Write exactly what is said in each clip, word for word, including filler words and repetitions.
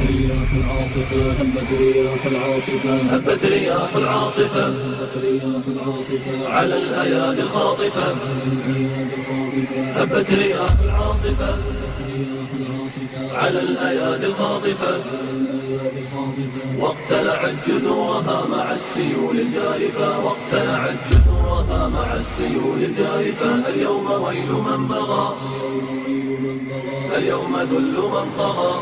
رياح العاصفة، هبت رياح العاصفة، هبت رياح العاصفة، هبت رياح العاصفة على الأيادي الخاطفة، على الأيادي الخاطفة، هبت رياح العاصفة، هبت رياح العاصفة على الأيادي الخاطفة، على الأيادي الخاطفة، واقتلعت جذورها مع السيول الجارفة، واقتلعت جذورها مع السيول الجارفة. اليوم ويل من بغى، اليوم ذل من طغى.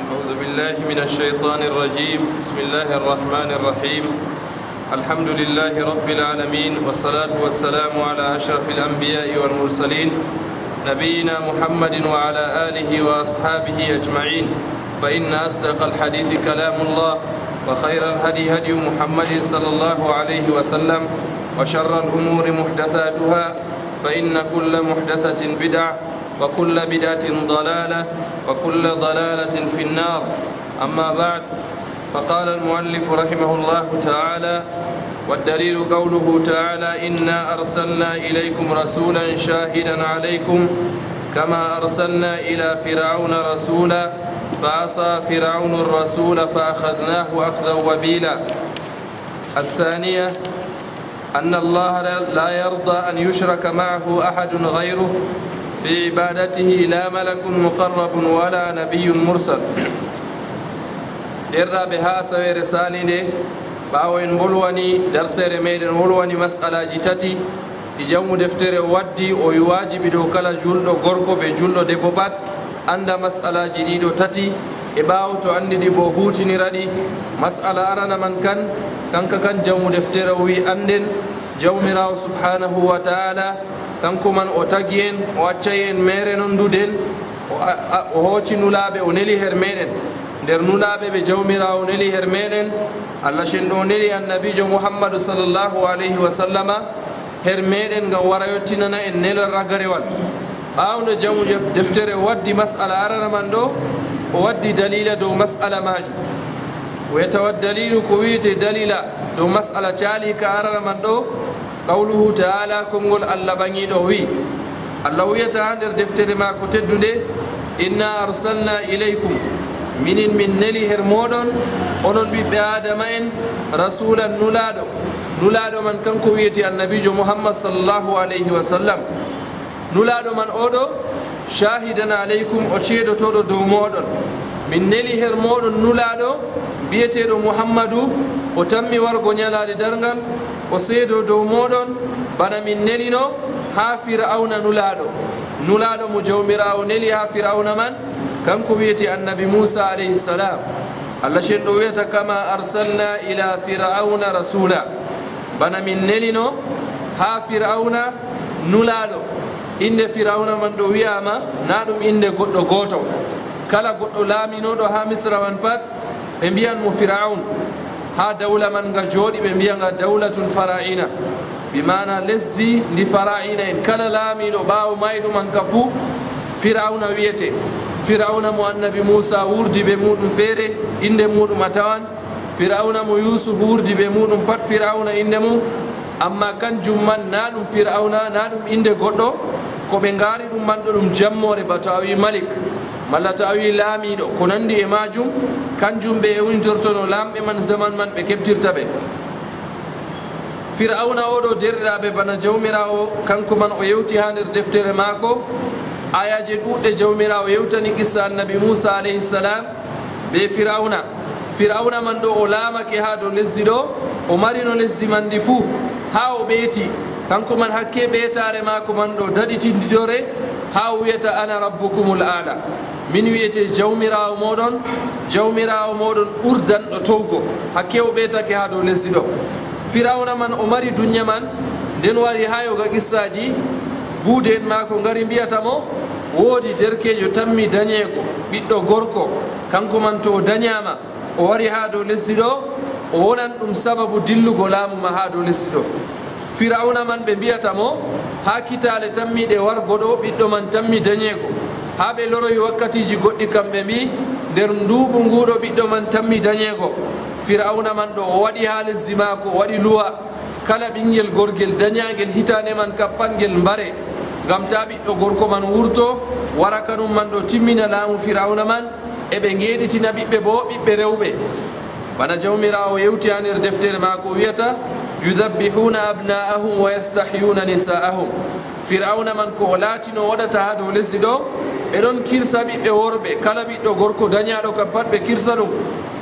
أعوذ بالله من الشيطان الرجيم. بسم الله الرحمن الرحيم. الحمد لله رب العالمين، والصلاة والسلام على أشرف الأنبياء والمرسلين، نبينا محمد وعلى آله وأصحابه أجمعين. فإن أصدق الحديث كلام الله، وخير الهدي هدي محمد صلى الله عليه وسلم، وشر الأمور محدثاتها، فإن كل محدثة بدعة، وكل بدعة ضلالة، وكل ضلالة في النار. أما بعد، فقال المؤلف رحمه الله تعالى: والدليل قوله تعالى: إنا أرسلنا إليكم رسولا شاهدا عليكم كما أرسلنا إلى فرعون رسولا فعصى فرعون الرسول فأخذناه أخذا وبيلا. الثانية، أن الله لا يرضى أن يشرك معه أحد غيره في عبادته، لا ملك مقرب ولا نبي مرسل. Ɗerɗaaɓe, haa asaweere saali nde, ɓaawo en mbolwani darseere meɗen, wolwani mas'alaaji tati ɗi jawmu deftere o waddi, o wi waajibi dow kala juulɗo gorko be juulɗo debbo pat annda mas'alaaji ɗiɗo tati, e ɓaawo to anndi ɗi bo huutinira ɗi. Mas'ala arana man kan, kanka kan jawmu deftere o wi annden Jawmiraawo subhaanahu wa ta'ala, kanko man o tagi en, o accay en meere non nduden, o, a, a, o hooci nulaaɓe, o neli her meɗen. Nder nulaaɓe ɓe Jawmiraawo neli her meɗen, Allah cenɗo o neli Annabiijo Muhammadu sallallahu alayhi wa sallama her meɗen ngam wara yottinana en nelal ragarewal. Ɓaawo nde jawmu jef-, deftere o waddi mas'ala arana man ɗo, o waddi daliila dow mas'ala maajum. Wiyata wa daliilu, ko wiyete daliila dow mas'ala caali ka arana man ɗo, qawluhu ta'ala, konngol Allah Ɓaŋiiɗo o wi'i, Allah wiyata haa nder deftere maako teddunde, "Inna arsalna ilaykum," minin min neli her mooɗon, onon ɓiɓɓe Aadama en, rasuulan, nulaaɗo. Nulaaɗo man kanko wiyete Annabiijo Muhammad sallallahu alayhi wa sallam. Nulaaɗo man oo ɗo, "Shaahidan alaykum," o ceedotooɗo dow mooɗon. Min neli her mooɗon nulaaɗo biyeteeɗo Muhammadu, o tammi wargo nyalaade darngal, o seedo dow mooɗon, bana min nelino haa Fir'awna nulaaɗo. Nulaaɗo mo Jawmiraawo neli haa Fir'awna man, kanko wiyete Annabi Muusa alayhi salaam. Allah cenɗo wiyata, "Kama arsalna ila Fir'awna rasuula." Bana min nelino haa Fir'awna nulaaɗo. Innde Fir'awna man ɗo wi'aama, naa ɗum innde goɗɗo gooto. Kala goɗɗo laaminooɗo haa Misra man pat, ɓe mbi'an mo Fir'awn. Haa dawla man nga jooɗi, ɓe mbi'a nga Dawlatul Fara'ina. Bi maana lesdi ndi Fara'ina en. Kala laamiiɗo ɓaawo maayɗo man ka fuu, Fir'awna wi'ete. Fir'awna mo Annabi Muusa wurdi bee muuɗum feere, innde muuɗum a tawan. Fir'awna mo Yuusuf wurdi bee muuɗum pat, Fir'awna innde mum. Ammaa kanjum man, naa ɗum Fir'awna, naa ɗum innde goɗɗo. Ko ɓe ngaari ɗum man ɗo, ɗum jammoore, ba to a wi'i malik, malla to a wi'i laamiiɗo, ko nanndi e maajum, kanjum ɓe ewnitortono laamɓe man, zaman man ɓe keɓtirta ɓe. Fir'awna oo ɗo, deerɗiraaɓe, bana Jawmiraawo, kanko man o yewti haa nder deftere maako, aayaaje ɗuuɗɗe Jawmiraawo yewtani qissa Annabi Muusa alayhi salaam bee Fir'awna. Fir'awna man ɗo, o laamake haa dow lesdi ɗo, o marino lesdi man ndi fuu, haa o ɓeeti. Kanko man hakke ɓeetaare maako man ɗo daɗitindidore, haa o wi'ata, "Ana rabbukumul aala." Min wi'ete Jawmiraawo mooɗon, Jawmiraawo mooɗon ɓurdanɗo towgo. Hakke o ɓeetake haa dow lesdi ɗo. Fir'awna man o mari dunya man, nden wari haa yoga qissaaji, buude'en maako ngari mbi'ata mo, woodi derkeejo tammi danyeego, ɓiɗɗo gorko, kanko man to o danyaama, o wari haa dow lesdi ɗo, o wonan ɗum sababu dillugo laamu ma haa dow lesdi ɗo. Fir'awna man ɓe mbi'ata mo, haa kitaale tammiiɗe wargo ɗo, ɓiɗɗo man tammi danyeego. Haa ɓe loroyi wakkatiiji goɗɗi kam, ɓe mbi'i, nder nduuɓu nguuɗo ɓiɗɗo man tammi danyeego. Fir'awna man ɗo o waɗi haa lesdi maako, o waɗi luwa. Kala ɓiŋngel gorgel danyaangel hitaande man kappangel mbare, ngam taa ɓiɗɗo gorko man wurto, wara kanum man ɗo timmina laamu Fir'awna man. Eɓe ngeeɗitina ɓiɓɓe boo, ɓiɓɓe rewɓe. Bana Jawmiraawo yewti haa nder deftere maako, o wi'ata, "Yudhabbihuna abna'ahum wa yastahyuna nisa'ahum." Fir'awna man, ko o laatino o waɗata haa dow lesdi ɗo, ɓe ɗon kirsa ɓiɓɓe worɓe, kala ɓiɗɗo gorko danyaaɗo kam pat ɓe kirsa ɗum.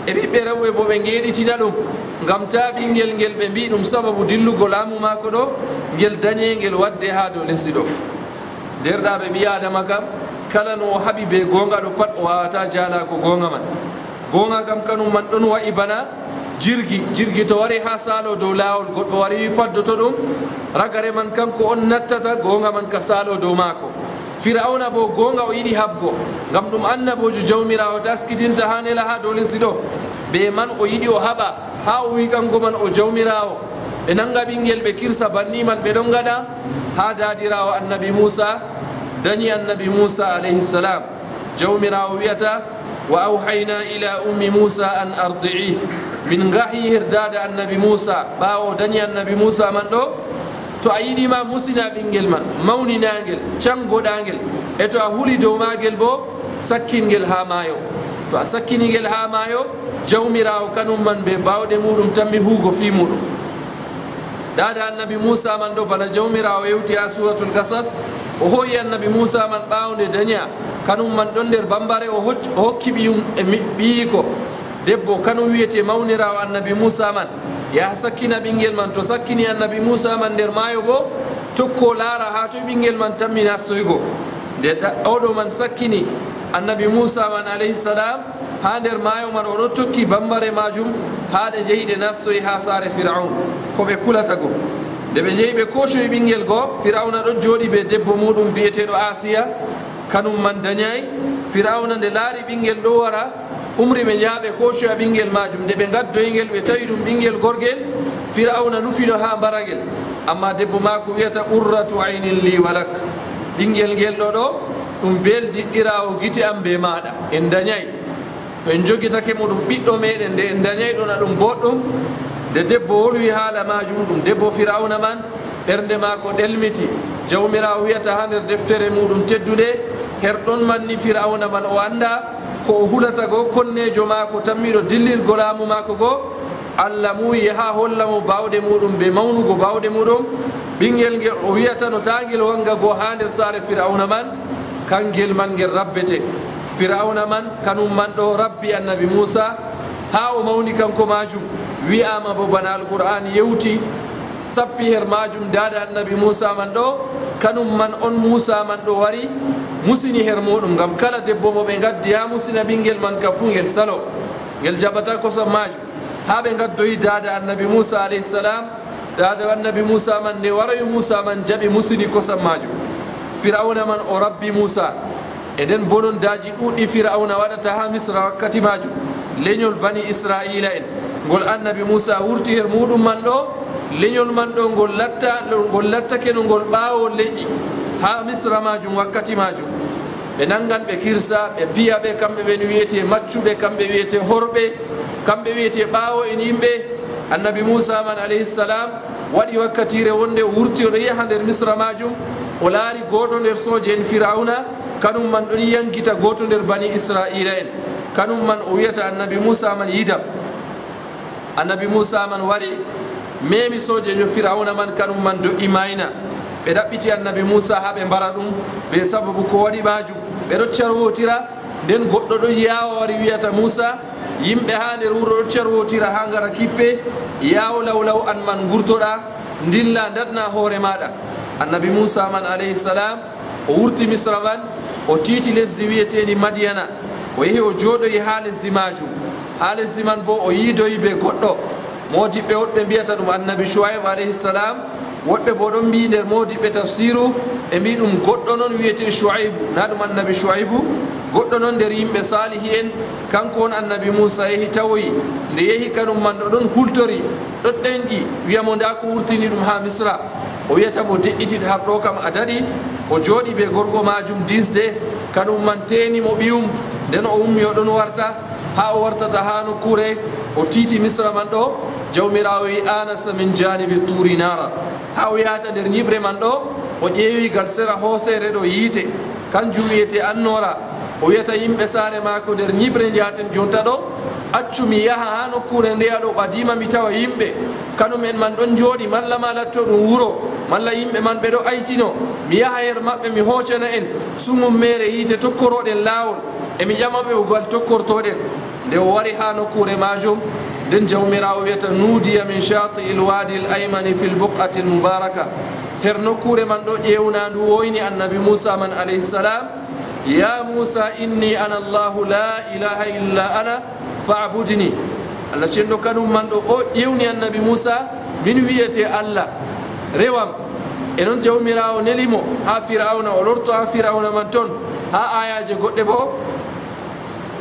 E ɓiɓɓe rewɓe boo ɓe ngeeɗitina ɗum, ngam taa ɓiŋngel ngel ɓe mbi'i ɗum sababu dillugo laamu maako ɗo, ngel danye ngel waɗde haa dow lesdi ɗo. Deerɗaaɓe, ɓii-Aadama kam, kala no o haɓi bee gooŋga ɗo pat, o waawataa jaalaago gooŋga man. Gooŋga kam, kanum man ɗon wa'i bana jirgi. Jirgi to wari haa saalo dow laawol, goɗɗo wari wi faddoto ɗum, ragare man kanko on nattata, gooŋga man ka saalo dow maako. Fir'awna boo gooŋga o yiɗi haɓgo, ngam ɗum annaboojo Jawmiraawo taskitinta haa nela haa dow lesdi ɗo. Bee man o yiɗi o haɓa, haa o wi kanko man o Jawmiraawo. Ɓe naŋga ɓiŋngel ɓe kirsa banni man, ɓe ɗon ngaɗa haa daadiraawo annabi Muusa danyi annabi Muusa alayhi salaam. Jawmiraawo wi'ata, "Wa awhayna ila ummi Muusa an ardi'i." Min ngahi her daada annabi Muusa, ɓaawo danyi annabi Muusa man ɗo, "To a yiɗi ma, musina ɓiŋngel man, mawnina ngel, caŋgoɗa ngel, e to a huli dow maagel boo, sakkin ngel haa maayo. To a sakkini ngel haa maayo, Jawmiraawo kanum man bee baawɗe muuɗum tammi huugo fii muuɗum." Daada annabi Muusa man ɗo, bana Jawmiraawo yewti haa Suuratul Qasas, o hoo'i annabi Muusa man ɓaawo nde danya kanum man ɗon nder bambare, o hoc-, o hokki ɓiyum e mi-, ɓiyiiko debbo, kanum wi'ete mawniraawo annabi Muusa man, yaha sakkina ɓiŋngel man. To sakkini annabi Muusa man nder maayo boo, tokko laara haa toy ɓiŋngel man tammi nastoygo. Nde da-, o ɗo man sakkini annabi Muusa man alayhi salaam haa nder maayo man, o ɗon tokki bambare maajum haa ɗe njehi ɗe nastoyi haa saare Fir'awn, ko ɓe kulata go. Nde ɓe njehi ɓe koocoyi ɓiŋngel go, Fir'awna ɗon jooɗi bee debbo muuɗum bi'eteeɗo Aasiya, kanum man danyaay. Fir'awna nde laari ɓiŋngel ɗo wara, umri ɓe njaha ɓe koocoya ɓiŋngel maajum. Nde ɓe ngaddoyi ngel, ɓe tawi ɗum ɓiŋngel gorgel, Fir'awna nufino haa mbara ngel. Ammaa debbo maako wi'ata, "Qurratu aynin li wa lak." Ɓiŋngel ngel ɗo ɗo, ɗum beldiɗɗiraawo gite am bee maaɗa. En danyaay. To en njogitake mo ɗum ɓiɗɗo meeɗen, nde en danyaay ɗon a ɗum booɗɗum. Nde debbo wolwi haala maajum, ɗum debbo Fir'awna man, ɓernde maako ɗelmiti. Jawmiraawo wi'ata haa nder deftere muuɗum teddunde, her ɗon man ni Fir'awna man o anndaa ko o hulata go, konneejo maako tammiiɗo dillirgo laamu maako go, Allah muuyi haa holla mo baawɗe muuɗum bee mawnugo baawɗe muuɗum. Ɓiŋngel ngel o wi'atano taa ngel waŋga go haa nder saare Fir'awna man, kaŋgel man ngel rabbete. Fir'awna man, kanum man ɗo rabbi annabi Muusa, haa o mawni kaŋko maajum. Wi'aama bo bana Alqur'aani yewti, sappi her maajum daada annabi Muusa man ɗo, kanum man on Muusa man ɗo wari, musini her muuɗum, ngam kala debbo mo ɓe ngaddi haa musina ɓiŋngel man ka fuu ngel salo, ngel jaɓata kosam maajum. Haa ɓe ngaddoyi daada annabi Muusa alayhi salaam, daada annabi Muusa man nde waroyi Muusa man jaɓi musini kosam maajum. Fir'awna man o rabbi Muusa. E nden bonondaaji ɗuuɗɗi Fir'awna waɗata haa Misra wakkati maajum. Lenyol bani Isra'iila'en, ngol annabi Muusa wurti her muuɗum man ɗo, lenyol man ɗo ngol latta, ngol lattake no ngol ɓaawo leƴƴi haa Misra maajum wakkati maajum. Ɓe naŋgan ɓe kirsa, ɓe piya ɓe, kamɓe ɓen wi'ete maccuɓe, kamɓe wi'ete horɓe, kamɓe wi'ete ɓaawo'en yimɓe. Annabi Muusa man alayhi salaam waɗi wakkatiire wonde o wurti o ɗo yaha nder Misra maajum, o laari gooto nder sooje'en Fir'awna, kanum man ɗon yaŋgita gooto nder bani Isra'iila'en. Kanum man o wi'ata annabi Muusa man, "Yidam." Annabi Muusa man wari, meemi soojeejo Fir'awna man, kanum man do'i maayna. Ɓe ɗaɓɓiti annabi Muusa haa ɓe mbara ɗum, bee sababu ko waɗi maajum. Ɓe ɗo carwootira, nden goɗɗo ɗon yaawa wari wi'ata Muusa, "Yimɓe haa nder wuro ɗon carwootira haa ngara kippe, yaaw law law an man ngurtoɗa, ndilla ndaɗna hoore maaɗa." Annabi Muusa man alayhi salaam o wurti Misra man, o tiiti lesdi wi'eteeni Madiyana. O yehi o jooɗoyi haa lesdi maajum. Haa lesdi man boo o yiidoyi bee goɗɗo. Moodiɓɓe woɗɓe mbi'ata ɗum annabi Shu'ayb alayhi salaam. Woɗɓe boo ɗon mbi'i nder moodiɓɓe tafsiiru, ɓe mbi'i ɗum goɗɗo non wi'etee Shu'aybu. Naa ɗum annabi Shu'aybu. Goɗɗo non nder yimɓe saalihi'en. Kanko on annabi Muusa yehi tawoyi. Nde yehi kanum man ɗo ɗon hultori, ɗon ɗenƴi, wi'a mo ndaa ko wurtini ɗum haa Misra. O wi'ata mo, "De'itit har ɗo kam a daɗi." O jooɗi bee gorko maajum dinsde, kanum man teeni mo ɓiyum. Nden o ummi o ɗon warta, haa o wartata haa nokkuure, o tiiti Misra man ɗo. Jawmiraawo wi'i, "Anasa min jaanibi tuuri naara." Haa o yahata nder nyiɓre man ɗo, o ƴeewi gal sera hooseere ɗo yiite, kanjum wi'etee Annoora. O wiyata yimɓe saare maako nder ñiɓre njaaten jonta ɗo, accu mi yaha haa nokkuure ndeya ɗo ɓadiima mi tawa yimɓe, kanum en man ɗon njooɗi, malla ma latto ɗum wuro, malla yimɓe man ɓe ɗo aytino. Mi yaha her maɓɓe, mi hoocana en sumum meere yiite tokkorooɗen laawol, e mi ƴama ɓe o ngal tokkortooɗen. Nde o wari haa nokkuure maajum, nden Jawmiraawo wiyata, "Nudiya min shaati il waadi il aymani fil buq'ati il mubaraka." Her nokkuure man ɗo ƴeewnaandu woyni Annabi Muusa man alayhi salam, "Ya Muusa, inni ana Allahu la ilaha illa ana fa'budni." Allah cenɗo kanum man ɗo o ƴeewni Annabi Muusa, "Min wiyete Allah, rewam." E non Jawmiraawo neli mo haa Fir'awna, o lorto haa Fir'awna man ton, haa aayaaje goɗɗe boo.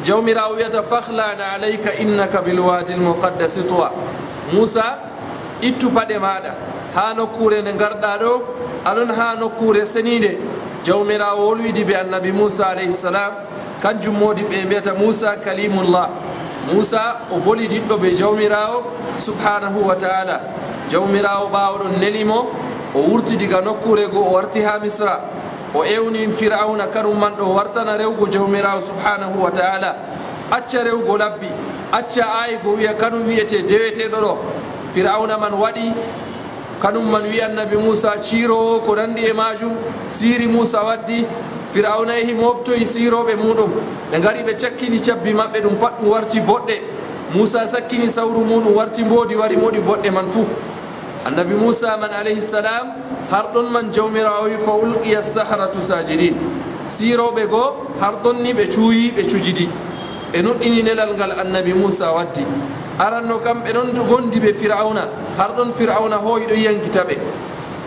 Jawmiraawo wiyata, "Fakhla' na'layka innaka bil waadi al muqaddasi tuwa." Muusa, ittu paɗe maaɗa haa nokkuure nde ngarɗaa ɗo, a ɗon haa nokkuure seniinde. Jawmiraawo wolwidi bee Annabi Muusa alayhi salam, kanjum moodiɓɓe mbiyata Muusa Kalimullah. Muusa o bolidiɗɗo bee Jawmiraawo subhaanahu wa ta'ala. Jawmiraawo ɓaawo ɗon neli mo, o wurti diga nokkuure go, o warti haa Misra. O ewni Fir'awna kanum man ɗo wartana rewgo Jawmiraawo subhaanahu wa ta'ala. Acca rewgo labbi, acca aaygo wi'a kanum wi'ete deweteeɗo ɗo. Fir'awna man waɗi, kanum man wi'i Annabi Muusa ciiroowo ko nanndi e maajum, siiri Muusa waddi. Fir'awna yehi mooɓtoyi siirooɓe muuɗum. Ɓe ngari ɓe cakkini cabbi maɓɓe, ɗum pat ɗum warti boɗɗe. Muusa sakkini sawru muuɗum warti mboodi, wari moɗi boɗɗe man fuu. Annabi Muusa man alayhi salam, har ɗon man Jawmiraawo wi, "Fa ulqiya saharatu sajidin." Siirooɓe go har ɗon ni ɓe cuuyi, ɓe cujidi. Ɓe nuɗɗini nelal ngal Annabi Muusa waddi. Aranno kam ɓe ɗon gondi bee Fir'awna, har ɗon Fir'awna hooyi ɗo yankita ɓe.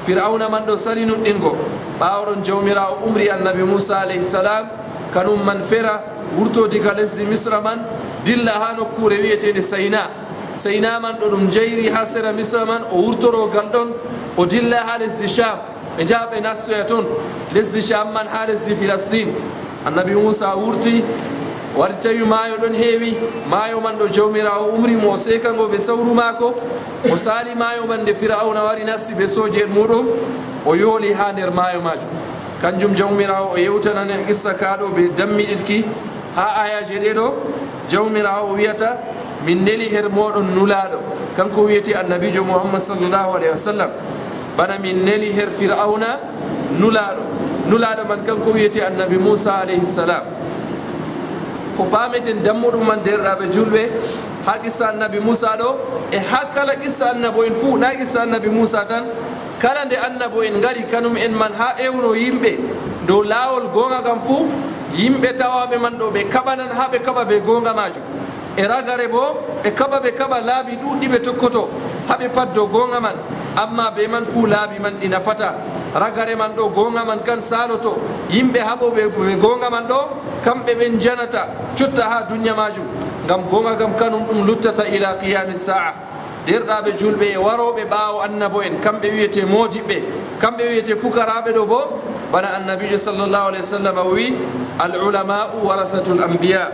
Fir'awna man ɗo sali nuɗɗingo. Ɓaawo ɗon Jawmiraawo umri Annabi Muusa alayhi salam, kanum man fera, wurto diga lesdi Misra man, dilla haa nokkuure wi'eteende Sayna. Sayna man ɗo ɗum jayri haa sera Misra man, o wurtoro gal ɗon, o dilla haa lesdi Sham. Ɓe njaha ɓe nastoya ton, lesdi Sham man haa lesdi Filistin. Annabi Muusa wurti, wari tawi maayo ɗon heewi, maayo man ɗo Jawmiraawo umri mo o seeka ngo bee sawru maako. O saali maayo man nde Fir'awna wari nasti bee sooje'en muuɗum, o yooli haa nder maayo maajum. Kanjum Jawmiraawo o yewtanan en qissa kaa ɗo bee dammiɗitki haa aayaaje ɗe ɗo. Jawmiraawo o wi'ata, "Min neli her mooɗon nulaaɗo." Kanko wi'ete Annabiijo Muhammad sallallahu alayhi wa sallam. Bana min neli her Fir'awna nulaaɗo. Nulaaɗo man kanko wi'ete Annabi Muusa alayhi salam. Ko paameten dammuɗum man, deerɗaaɓe juulɓe, haa qissa Annabi Muusa ɗo, e haa kala qissa annabo'en fuu, naa qissa Annabi Muusa tan, kala nde annabo'en ngari kanum en man haa ewno yimɓe dow laawol gooŋga kam fuu, yimɓe tawaaɓe man ɗo ɓe kaɓanan haa ɓe kaɓa bee gooŋga maajum. E ragare boo, ɓe kaɓa, ɓe kaɓa laabi ɗuuɗɗi ɓe tokkoto haa ɓe paddo gooŋga man. Ammaa bee man fuu laabi man ɗi nafataa. Ragare man ɗo gooŋga man kan saaloto. Yimɓe haɓooɓe bee gooŋga man ɗo, kamɓe ɓen janata, cotta haa dunya maajum. Ngam gooŋga kam kanum ɗum luttata ilaa qiyaami saa'a. Deerɗaaɓe juulɓe e warooɓe ɓaawo annabo'en, kamɓe wi'ete moodiɓɓe, kamɓe wi'ete fukaraaɓe ɗo boo, bana Annabiijo sallallahu alayhi wa sallam o wi'i, "Al ulama'u warasatul anbiya."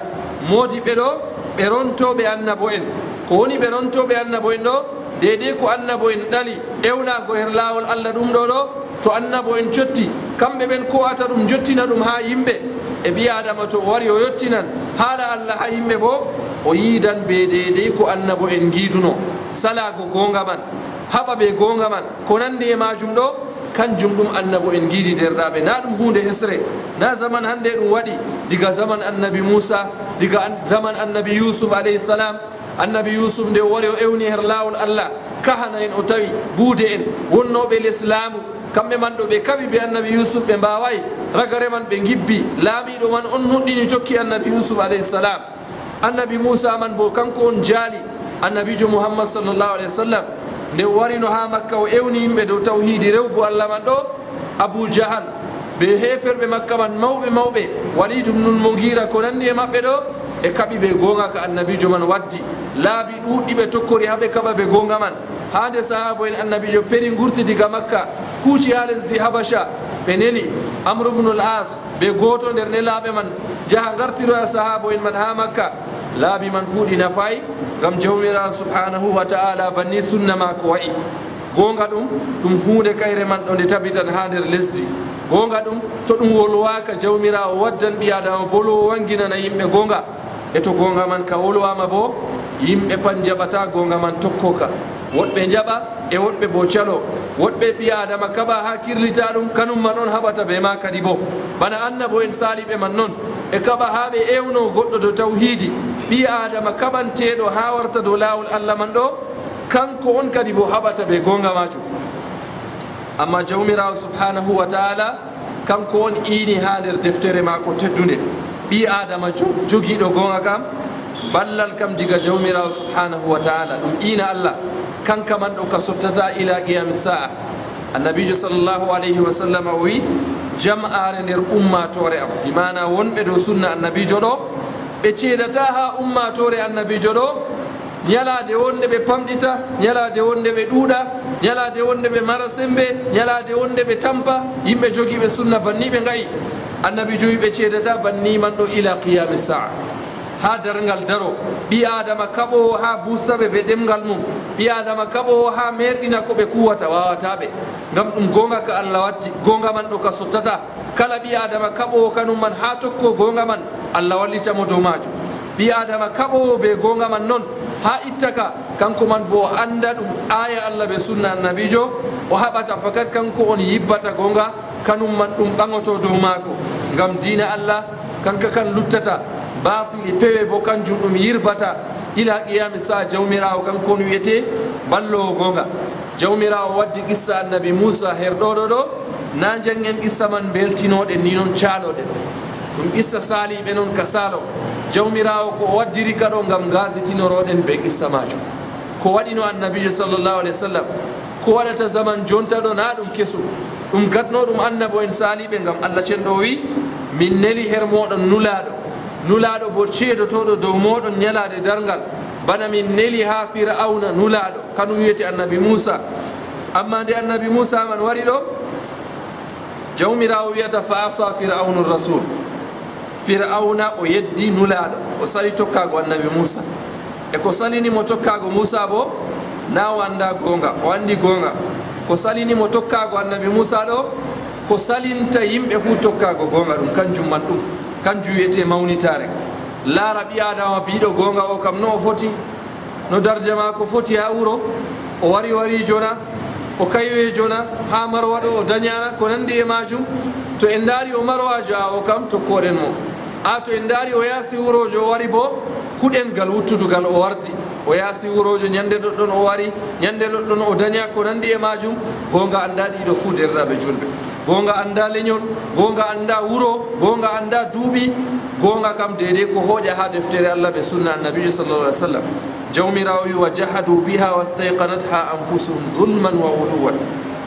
Moodiɓɓe ɗo, ɓe rontooɓe annabo'en. Ko woni ɓe rontooɓe annabo'en ɗo? Deydey ko annabo'en ɗali ewnaago her laawol Allah ɗum ɗo ɗo, to annabo'en cotti, kamɓe ɓen ko'ata ɗum, njottina ɗum haa yimɓe. E ɓii-aadama to o wari o yottinan haala Allah haa yimɓe boo, o yiidan bee deydey ko annabo'en ngiiduno. Salaago gooŋga man, haɓa bee gooŋga man, ko nanndi e maajum ɗo, kanjum ɗum annabo'en ngiidi, deerɗaaɓe. Naa ɗum huunde hesre, naa zaman hannde ɗum waɗi, diga zaman Annabi Muusa, diga an-, zaman Annabi Yuusuf alayhi salam. Annabi Yuusuf nde o wari o ewni her laawol Allah, kahana en o tawi, buude en, wonnooɓe les laamu, kamɓe man ɗo ɓe kaɓi bee Annabi Yuusuf, ɓe mbaawaay, ragare man ɓe ngibbi, laamiiɗo man on nuɗɗini tokki Annabi Yuusuf alayhi salam. Annabi Muusa man boo kanko on jaali Annabiijo Muhammad sallallahu alayhi wa sallam, nde o warino haa Makka o ewni yimɓe dow tawhiidi rewgo Allah man ɗo, Abu Jahal, bee heeferɓe Makka man mawɓe mawɓe, Waliid ibnul Mugiira, ko nanndi e maɓɓe ɗo, ɓe kaɓi bee gooŋga ka Annabiijo man waddi. Laabi ɗuuɗɗi ɓe tokkori haa ɓe kaɓa bee gooŋga man. Haa nde sahaabo'en Annabiijo peri ngurti diga Makka, kuuci haa lesdi Habasha, ɓe neli Amru ibnul As bee gooto nder nelaaɓe man, jaha ngartiroya sahaabo'en man haa Makka. Laabi man fuu ɗi nafaay, ngam Jawmiraawo subhaanahu wa ta'aala banni sunna maako wa'i. Gooŋga ɗum, ɗum huunde kayre man ɗo nde tabitan haa nder lesdi. Goonga ɗum, to ɗum wolwaaka, Jawmiraawo waddan ɓii-aadama boloowo wanginana yimɓe goonga. E to goonga man ka wolwaama boo, yimɓe pat njaɓataa goonga man tokko ka. Woɗɓe njaɓa, e woɗɓe boo calo. Woɗɓe ɓii-aadama kaɓa haa kirlita ɗum, kanum man on haɓata bee ma kadi boo. Bana annabo'en saaliiɓe man non, ɓe kaɓa haa ɓe ewno goɗɗo dow tawhiidi. Ɓii-aadama kaɓanteeɗo haa warta dow laawol Allah man ɗo, kanko on kadi boo haɓata bee goonga maajum. Ammaa Jawmiraawo subhaanahu wa ta'aala, kanko on iini haa nder deftere maako teddunde, ɓii-aadama jo-, jogiiɗo goonga kam, ballal kam diga Jawmiraawo subhaanahu wa ta'aala, ɗum iina Allah, kanka man ɗo ka sottataa ilaa qiyaami saa'a. Annabiijo sallallahu alayhi wa sallam o wi'i, jam'aare nder ummaatoore am, bi maana wonɓe dow sunna Annabiijo ɗo, ɓe ceedataa haa ummaatoore Annabiijo ɗo, nyalaade wonde ɓe pamɗita, nyalaade wonde ɓe ɗuuɗa, nyalaade wonde ɓe mara semmbe, nyalaade wonde ɓe tampa, yimɓe jogiiɓe sunna banni ɓe nga'i. Annabiijo wi'i ɓe ceedataa banni man ɗo ilaa qiyaami saa'a. Haa darngal daro, ɓii-aadama kaɓoowo haa buusa ɓe bee ɗemngal mum, ɓii-aadama kaɓoowo haa meerɗina ko ɓe kuuwata, waawataa ɓe. Ngam ɗum goonga ka Allah waddi, goonga man ɗo ka sottataa. Kala ɓii-aadama kaɓoowo kanum man haa tokko goonga man, Allah wallita mo dow maajum. Ɓii-aadama kaɓoowo bee goonga man non, haa itta ka, kanko man boo o annda ɗum aaya Allah bee sunna Annabiijo, o haɓata fakat kanko on yibbata goonga, kanum man ɗum ɓaŋoto dow maako. Ngam diina Allah, kanka kan luttata, baatili pewe boo kanjum ɗum yirbata, ilaa qiyaami saa'a. Jawmiraawo kanko on wi'etee balloowo goonga. Jawmiraawo waddi qissa Annabi Muusa her ɗo ɗo ɗo, naa njaŋngen qissa man mbeltinooɗen ni non caaloɗen. Ɗum qissa saaliiɓe non ka saalo. Jawmiraawo ko o waddiri ka ɗo ngam ngaasitinorooɗen bee qissa maajum. Ko waɗino Annabiijo sallallahu alayhi wa sallam, ko waɗata zaman jonta ɗo naa ɗum kesum. Ɗum gadno ɗum annabo'en saaliiɓe ngam Allah cenɗo o wi'i, min neli her mooɗon nulaaɗo. Nulaaɗo boo ceedotooɗo dow mooɗon nyalaade darngal. Bana min neli haa Fir'awna nulaaɗo. Kanum wi'etee Annabi Muusa. Ammaa nde Annabi Muusa man wari ɗo, Jawmiraawo wi'ata, fa asa Fir'awnu rasul. Fir'awna o yeddi nulaaɗo, o sali tokkaago Annabi Muusa. E ko salini mo tokkaago Muusa boo, naa o annda goonga, o anndi goonga. Ko salini mo tokkaago Annabi Muusa ɗo, ko salinta yimɓe fuu tokkaago goonga ɗum, kanjum man ɗum, kanjum wi'etee mawnitaare. Laara ɓii-aadama biiɗo goonga o kam no o foti, no darja maako foti haa wuro, o wari wariijo na, o kayweejo na, haa marwa ɗo o danya na, ko nanndi e maajum. To en ndaari o marwaajo, a o kam tokkoɗen mo. A to en ndaari o yaasi wuroojo o wari boo, kuɗen gal wuttudugal o warti. O yaasi wuroojo nyannde ɗoɗɗon o wari, nyannde ɗoɗɗon o danya, ko nanndi e maajum. Goonga annda ɗiɗo fuu, deerɗiraaɓe juulɓe. Goonga annda lenyol, goonga annda wuro, goonga annda duuɓi, goonga kam deydey ko hooƴa haa deftere Allah bee sunna Annabiijo sallallahu alaihi wasallam. Jawmiraawo wi'i, wa jahadu biha wastayqanatha anfusuhum zulman wa uluwan.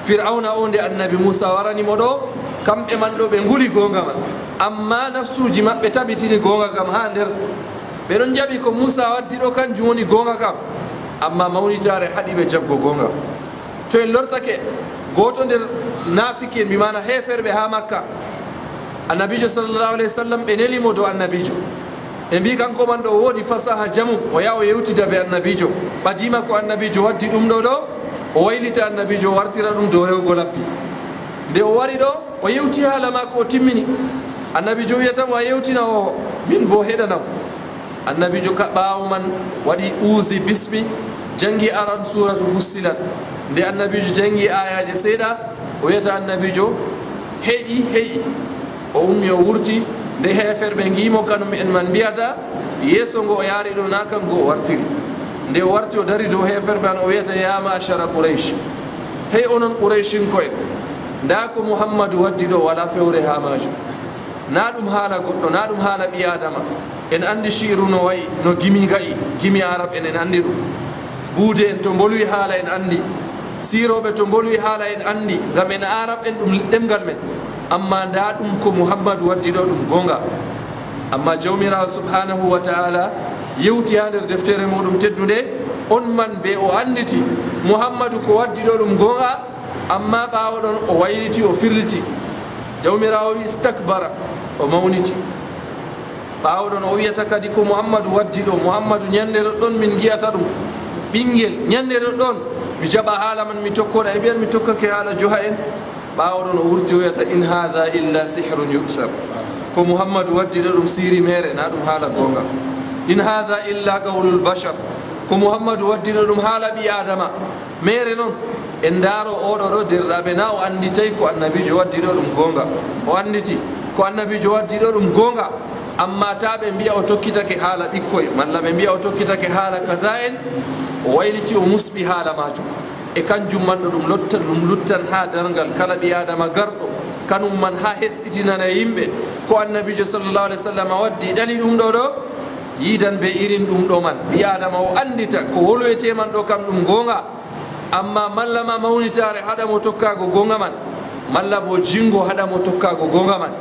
Fir'awna o, nde Annabi Muusa warani mo ɗo, kamɓe man ɗo ɓe nguli goonga man. Ammaa nafsuuji maɓɓe tabitini goonga kam haa nder. Ɓe ɗon njaɓi ko Muusa waddi ɗo, kanjum woni goonga kam. Ammaa mawnitaare haɗi ɓe jaɓgo goonga. To en lortake, gooto nder naafiki'en, bi maana heeferɓe haa Makka, Annabiijo sallallahu alaihi wasallam, ɓe neli mo dow Annabiijo. Ɓe mbi'i kanko man ɗo o woodi fasaha jamum, o yaha o yewtida bee Annabiijo. Ɓadiima ko Annabiijo waddi ɗum ɗo ɗo, o waylita Annabiijo, o wartira ɗum dow rewugo labbi. Nde o wari ɗo, o yewti haala maako, o timmini. Annabiijo wi'ata mo, a yewtina o, min boo heɗanam. Annabiijo ka ɓaawo man waɗi uuzi bismi, janngi aran suuratu Fussilat. Nde Annabiijo janngi aayaaje seeɗa, o wi'ata Annabiijo, heƴi, heƴi. O ummi, o wurti. Nde heeferɓe ngi'i mo, kanum en man mbi'ata, yeeso ngo o yaari ɗo, naa kanko o wartiri. Nde o warti, o dari dow heeferɓe man, o wi'ata, ya ma'ashara Quraysh, hey onon Qurayshinko'en, ndaa ko Muhammadu waddi ɗo, walaa fewre haa maajum. Naa ɗum haala goɗɗo, naa ɗum haala ɓii-aadama. En anndi shi'ru no wa'i, no gimi nga'i, gimi Arab en, en anndi ɗum. Buude en to mbolwi haala en anndi. Siirooɓe to mbolwi haala en anndi, ngam en Arab en ɗum ɗemngal men. Ammaa ndaa ɗum ko Muhammadu waddi ɗo ɗum goonga. Ammaa Jawmiraawo subhaanahu wa ta'aala yewti haa nder deftere muuɗum teddunde, on man bee o annditi Muhammadu ko waddi ɗo ɗum goonga, ammaa ɓaawo ɗon o wayliti, o firliti. Jawmiraawo wi'i, istakbara, o mawniti. Ɓaawo ɗon o wi'ata kadi ko Muhammadu waddi ɗo, Muhammadu nyannde ɗoɗɗon min ngi'ata ɗum ɓinngel, nyannde ɗoɗɗon mi jaɓa haala man, mi tokkoɗa, e ɓiyan mi tokkake haala joha en. Ɓaawo ɗon o wurti o wiyata, "In haadha illa sihrun yu'thar." Ko Muhammadu waddi ɗo ɗum siiri meere, na ɗum haala goonga. "In haadha illa qawlul bashar." Ko Muhammadu waddi ɗo ɗum haala ɓii Aadama meere non. En ndaaro oɗo ɗo, derɗaaɓe, na o annditay ko annabiijo waddi ɗo ɗum goonga. O annditi ko annabiijo waddi ɗo ɗum goonga, amma ta ɓe mbi'a o tokkitake haala ɓikkoy, malla ɓe mbi'a o tokkitake haala kaza en. O wayliti o musɓi haala maajum. E kanjum man ɗo ɗum lotta, ɗum luttan haa darngal kala ɓii Aadama garɗo, kanum man haa hesɗitinana yimɓe ko annabiijo sallallahu alaihi wasallam waddi ɗali ɗum ɗo ɗo, yiidan be irin ɗum ɗo man. Ɓii Aadama o anndita ko wolwetee man ɗo kam ɗum goonga, amma malla ma mawnitaare haɗa mo tokkaago goonga man, malla bo jingo haɗa mo tokkaago goonga man.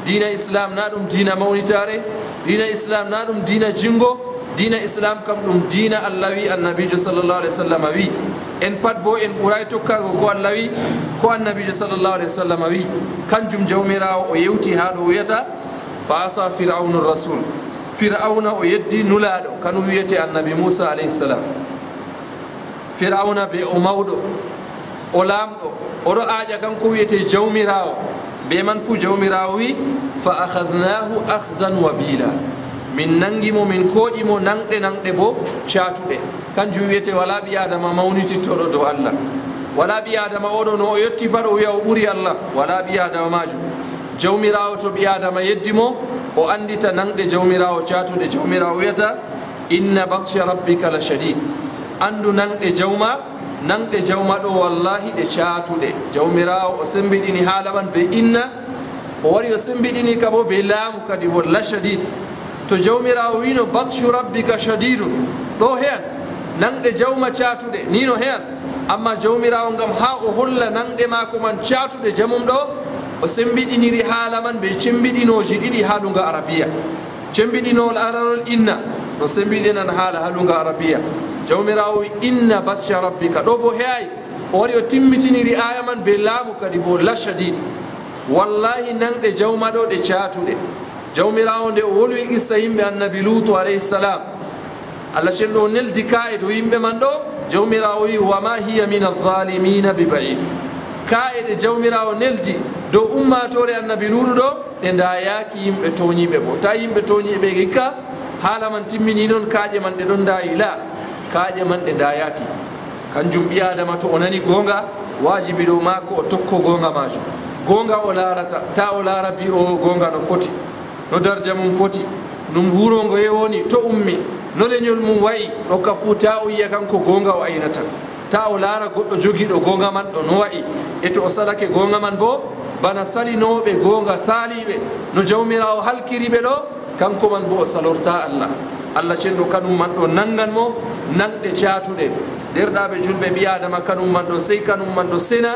Diina Islam na ɗum diina mawnitaare, diina Islam na ɗum diina jingo, diina Islam kam ɗum diina Allah wi, annabiijo sallallahu alaihi wasallam wi. En pat bo en ɓuray tokkaago ko Allah wi, ko annabiijo sallallahu alaihi wasallam wi. Kanjum Jawmiraawo o yewti haa ɗo wiyata, "Fa asa Fir'aunu rasul." Fir'auna o yeddi nulaaɗo, kanu wiyete annabi Musa alaihi salam. Fir'auna be o mawɗo, o laamɗo, oɗo aaƴa kanko wiyete Jawmiraawo. Be man fu Jawmiraawo wi, "Fa akhadnahu akhdan wabila." Min nangi mo, min kooƴi mo nanɗe, nanɗe bo caatuɗe. Kanjum wiyete wala ɓii Aadama mawnitittoɗo dow Allah. Wala ɓii Aadama oɗo no o yotti pat o wi'a o ɓuri Allah. Wala ɓii Aadama maajum. Jawmiraawo to ɓii Aadama yeddi mo, o anndita nanɗe Jawmiraawo caatuɗe. Jawmiraawo wiyata, "Inna batsha rabbika la shadid." Anndu nanɗe Jawma, nanɗe Jawma ɗo wallahi ɗe caatuɗe. Jawmiraawo o sembiɗini haala man be inna, o wari o sembiɗini ka bo be laamu kadi bo la shadid. To Jawmiraawo wino, "Batshu rabbika shadidun," ɗo heyan, nanɗe Jawma caatuɗe, ni no heyan. Amma Jawmiraawo ngam haa o holla nanɗe maako man caatuɗe jamum ɗo, o sembiɗiniri haala man be cembiɗinooji ɗiɗi haa luga Arabiya. Cembiɗinowol aranol inna, no sembiɗinan haala haa luga Arabiya. Jawmiraawo wi, "Inna batsha rabbika," ɗo bo heyaay. O wari o timmitiniri aaya man be laamu kadi bo la shadid. Wallahi nanɗe Jawma ɗo ɗe caatuɗe. Jawmiraawo nde o wolwi qissa yimɓe annabi Lutu alayhi salam, Allah cenɗo o neldi kaa'e dow yimɓe man ɗo. Jawmiraawo wi, "Wa ma hiya min adh-dhalimina bi ba'id." Kaa'e ɗe Jawmiraawo neldi dow ummaatoore annabi Lutu ɗo, ɗe ndaayaaki yimɓe tooñiiɓe bo. Ta yimɓe tooñiiɓe hikka, haala man timmini non, kaaƴe man ɗe ɗon ndaayi? La, kaaƴe man ɗe ndaayaaki. Kanjum ɓii Aadama to o nani goonga, waajibi dow maako o tokko goonga maajum. Goonga o laarata, ta o laara bi o goonga no foti, no darja mum foti, num wuro ngoye woni, to ummi, no leñol mum wa'i, ɗo ka fuu ta o yi'a kanko goonga o aynata. Ta o laara goɗɗo jogiiɗo goonga man ɗo no wa'i, e to o salake goonga man bo, bana salinooɓe goonga saaliiɓe, no Jawmiraawo halkiri ɓe ɗo, kanko man bo o salorta Allah. Allah cenɗo kanum man ɗo nangan mo nanɗe caatuɗe. Derɗaaɓe julɓe, ɓii Aadama kanum man ɗo sey kanum man ɗo sena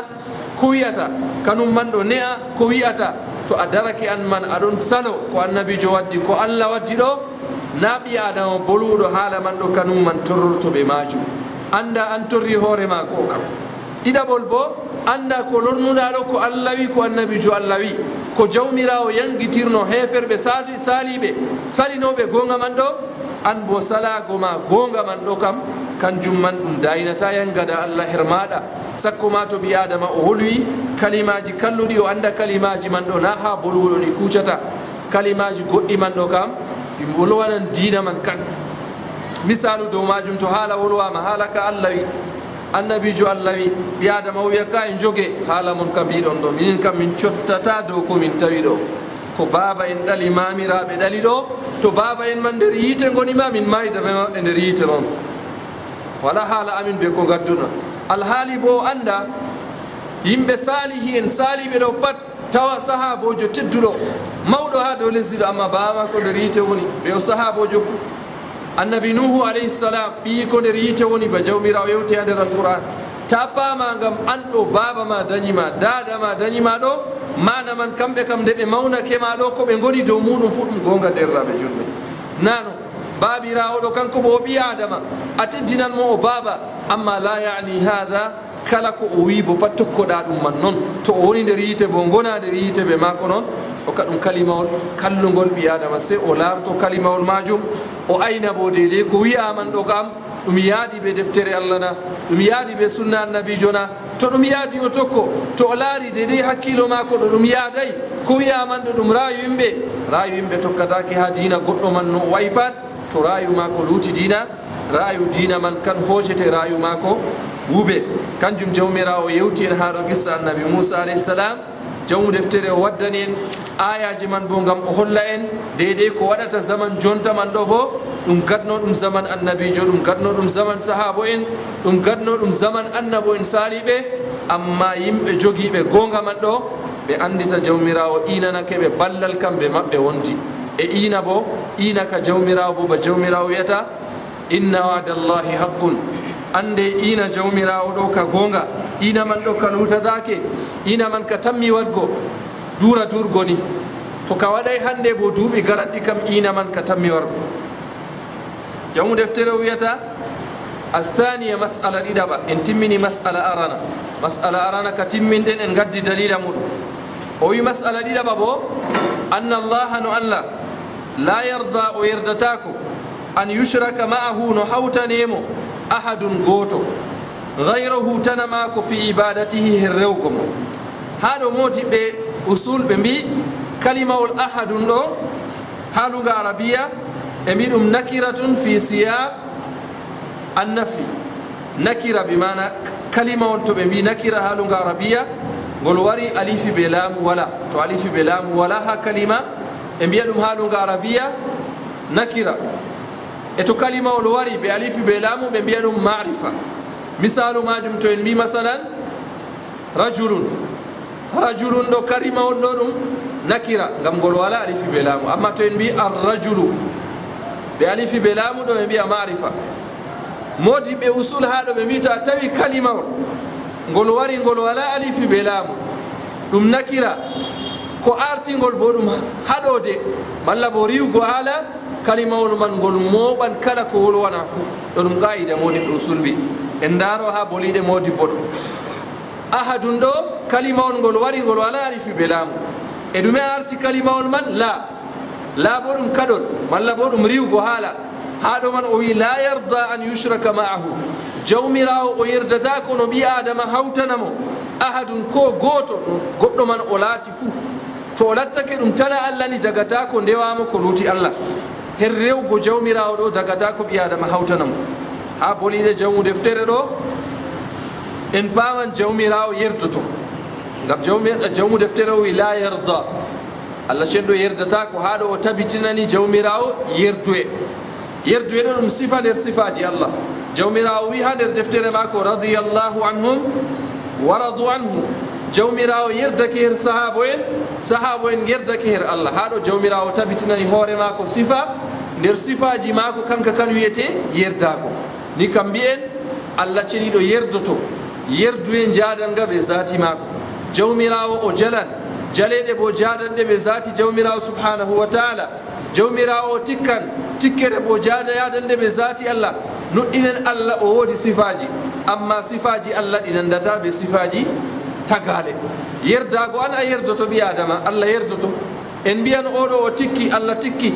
ko wi'ata, kanum man ɗo ne'a ko wi'ata. To a darake an man a ɗon salo ko annabiijo waddi, ko Allah waddi ɗo, na ɓii Aadama boluɗo haala man ɗo kanum man torrorto be maajum. Annda an torri hoore ma go'o kam. Ɗiɗaɓol bo, annda ko lornuɗa ɗo ko Allah wi, ko annabiijo Allah wi, ko Jawmiraawo yangitirno heeferɓe saali-, saaliiɓe, salinooɓe goonga man ɗo, an bo salaago ma goonga man ɗo kam, kanjum man ɗum daynata yangada Allah her maaɗa. Sakko ma to ɓii Aadama o wolwi kalimaaji kalluɗi, o annda kalimaaji man ɗo na haa boluɗo ɗi kuucata. Kalimaaji goɗɗi man ɗo kam, ɗi wolwanan diina man kan. Misaalu dow maajum, to haala wolwaama, haala ka Allah wi, annabiijo Allah wi, ɓii Aadama o wi'a, "Kaay, njoge haala mon ka mbiiɗon ɗo, minin kam min cottata dow ko min tawi ɗo. Ko baaba en ɗali, maamiraaɓe ɗali ɗo, to baaba en man nder yiite ngoni ma, min maayda be maɓɓe nder yiite non. Wala haala amin be ko ngadduɗon." Alhaali bo o annda yimɓe saalihi en, saaliiɓe ɗo pat, tawa sahaaboojo tedduɗo, mawɗo haa dow lesdi ɗo, amma baaba maako nder yiite woni, be o sahaaboojo fuu. Annabi Nuuhu alayhi salam, ɓiyiiko nder yiite woni, ba Jawmiraawo yewti haa nder Alqur'aan. Ta paama ngam an ɗo baaba ma danyi ma, daada ma danyi ma ɗo, maana man kamɓe kam nde ɓe mawnake ma ɗo, ko ɓe ngoni dow muuɗum fuu ɗum goonga, deerɗaaɓe julɓe. Nano, baabiraawo ɗo kanko bo o ɓii Aadama, a teddinan mo o baaba, amma la ya'ni haadha kala ko o wi'i bo pat tokkoɗa ɗum man non. To o woni nder yiite bo, ngona nder yiite be maako non. Hokka ɗum kalimawol kallungol ɓii Aadama, sey o laarto kalimawol maajum, o ayna bo deydey ko wi'a man ɗo kam, ɗum yaadi be deftere Allah na, ɗum yaadi be sunna annabiijo na, To ɗum yaadi o tokko, to o laari deydey hakkiilo maako ɗo ɗum yaaday, ko wi'aa man ɗo ɗum raayu yimɓe, raayu yimɓe tokkataake haa diina goɗɗo man no o wa'i pat, to raayu maako luuti diina, raayu diina man kan hoocete, raayu maako wube. Kanjum Jawmiraawo yewti en haa ɗo qissa Annabi Muusa alayhi salam. Jawmu deftere o waddani en aayaaji man boo ngam o holla en deydey ko waɗata zaman jonta man ɗo boo, ɗum gadno ɗum zaman annabiijo, ɗum gadno ɗum zaman sahaabo en, ɗum gadno ɗum zaman annabo en saaliiɓe. Ammaa yimɓe jogiiɓe goonga man ɗo, ɓe anndita Jawmiraawo iinanake ɓe ballal kam bee maɓɓe wondi. E iina boo, iina ka Jawmiraawo boo ba Jawmiraawo wi'ata, "Inna wa'dallahi haqqun." Annde iina Jawmiraawo ɗo ka goonga, iina man ɗo ka luutataake, iina man ka tammi waɗgo, duura duurgo ni. To ka waɗay hannde boo duuɓi garanɗi kam iina man ka tammi wargo. Jawmu deftere o wi'ata, "Assaaniya," mas'ala ɗiɗaɓa, en timmini mas'ala arana. Mas'ala arana ka timminɗen en ngaddi daliila muɗum. O wi'i mas'ala ɗiɗaɓa boo, "Anna Allaha," no Allah, "laa yarda," o yerdataako, "an yushraka ma'ahu," no hawtanee mo, "ahadun," gooto, "ghayruhu," tana maako, "fi ibaadatihi," her rewgo mo. Haa ɗo moodiɓɓe usul ɓe mbi'i kalimawol ahadun ɗo, haa luga arabiya, ɓe mbi'i ɗum nakiratun fi siyaaq annafi. Nakira bi maana kalimawol, to ɓe mbi'i nakira haa luga arabiya, ngol wari alifi bee laamu wala. To alifi bee laamu wala haa kalima, ɓe mbi'a ɗum haa luga arabiya nakira. E to kalimawol wari bee alifi bee laamu, ɓe mbi'a ɗum ma'rifa. Misaalu maajum, to en mbi'i masalan, rajulun. Rajulun ɗo kalimawol ɗo ɗum nakira, ngam ngol wala alifi bee laamu. Ammaa to en mbi'i ar-rajulu bee alifi bee laamu, ɗo ɓe mbi'a ma'rifa. Moodiɓɓe usul haa ɗo ɓe mbi'i to a tawi kalimawol ngol wari ngol wala alifi bee laamu, ɗum nakira, ko arti ngol boo ɗum haɗoode malla boo riiwgo haala, kalimawol man ngol mooɓan kala ko wolwana fuu. Ɗo ɗum qaa'ida moodiɓɓe usul mbi'i. En ndaaro haa boliiɗe moodibbo ɗo. Ahadun ɗo, kalimawol ngol wari ngol walaa alifi bee laamu. E ɗume arti kalimawol man? Laa. Laa boo ɗum kaɗol, malla boo ɗum riiwgo haala. Haa ɗo man o wi'i, "Laa yarda an yushraka ma'ahu." Jawmiraawo o yerdataa ko no ɓii Aadama hawtana mo. Ahadun, koo gooto, no goɗɗo man o laati fuu. To o lattake ɗum tana Allah ni, dagataa ko ndewa mo ko luuti Allah. Her rewgo Jawmiraawo ɗo, dagataa ko ɓii Aadama hawtana mo. Haa boliiɗe jawmu deftere ɗo, en paaman Jawmiraawo yerdoto. Ngam jawmi-, jawmu deftere o wi'i, "Laa yarda." Allah cenɗo yerdataa ko haa ɗo o tabitinani Jawmiraawo yerduye. Yerduye ɗo ɗum sifa nder sifaaji Allah. Jawmiraawo wi'i haa nder deftere maako, "Radiyallahu anhum wa radu anhu." Jawmiraawo yerdake her sahaabo en, sahaabo en ngerdake her Allah. Haa ɗo Jawmiraawo tabitinani hoore maako sifa nder sifaaji maako, kanka kan wi'etee yerdaago. Ni kam mbi'en, Allah ceniiɗo yerdoto, yerduye njaadan nga bee zaati maako. Jawmiraawo o jalan, jaleeɗe boo jaadan ɗe bee zaati Jawmiraawo subhaanahu wa ta'aala. Jawmiraawo o tikkan, tikkere boo jaada yaadan nde bee zaati Allah. Nuɗɗinen Allah o woodi sifaaji, ammaa sifaaji Allah ɗi nandataa bee sifaaji tagaale. Yerdaago an a yerdoto ɓii Aadama, Allah yerdoto. En mbi'an oo ɗo o tikki, Allah tikki.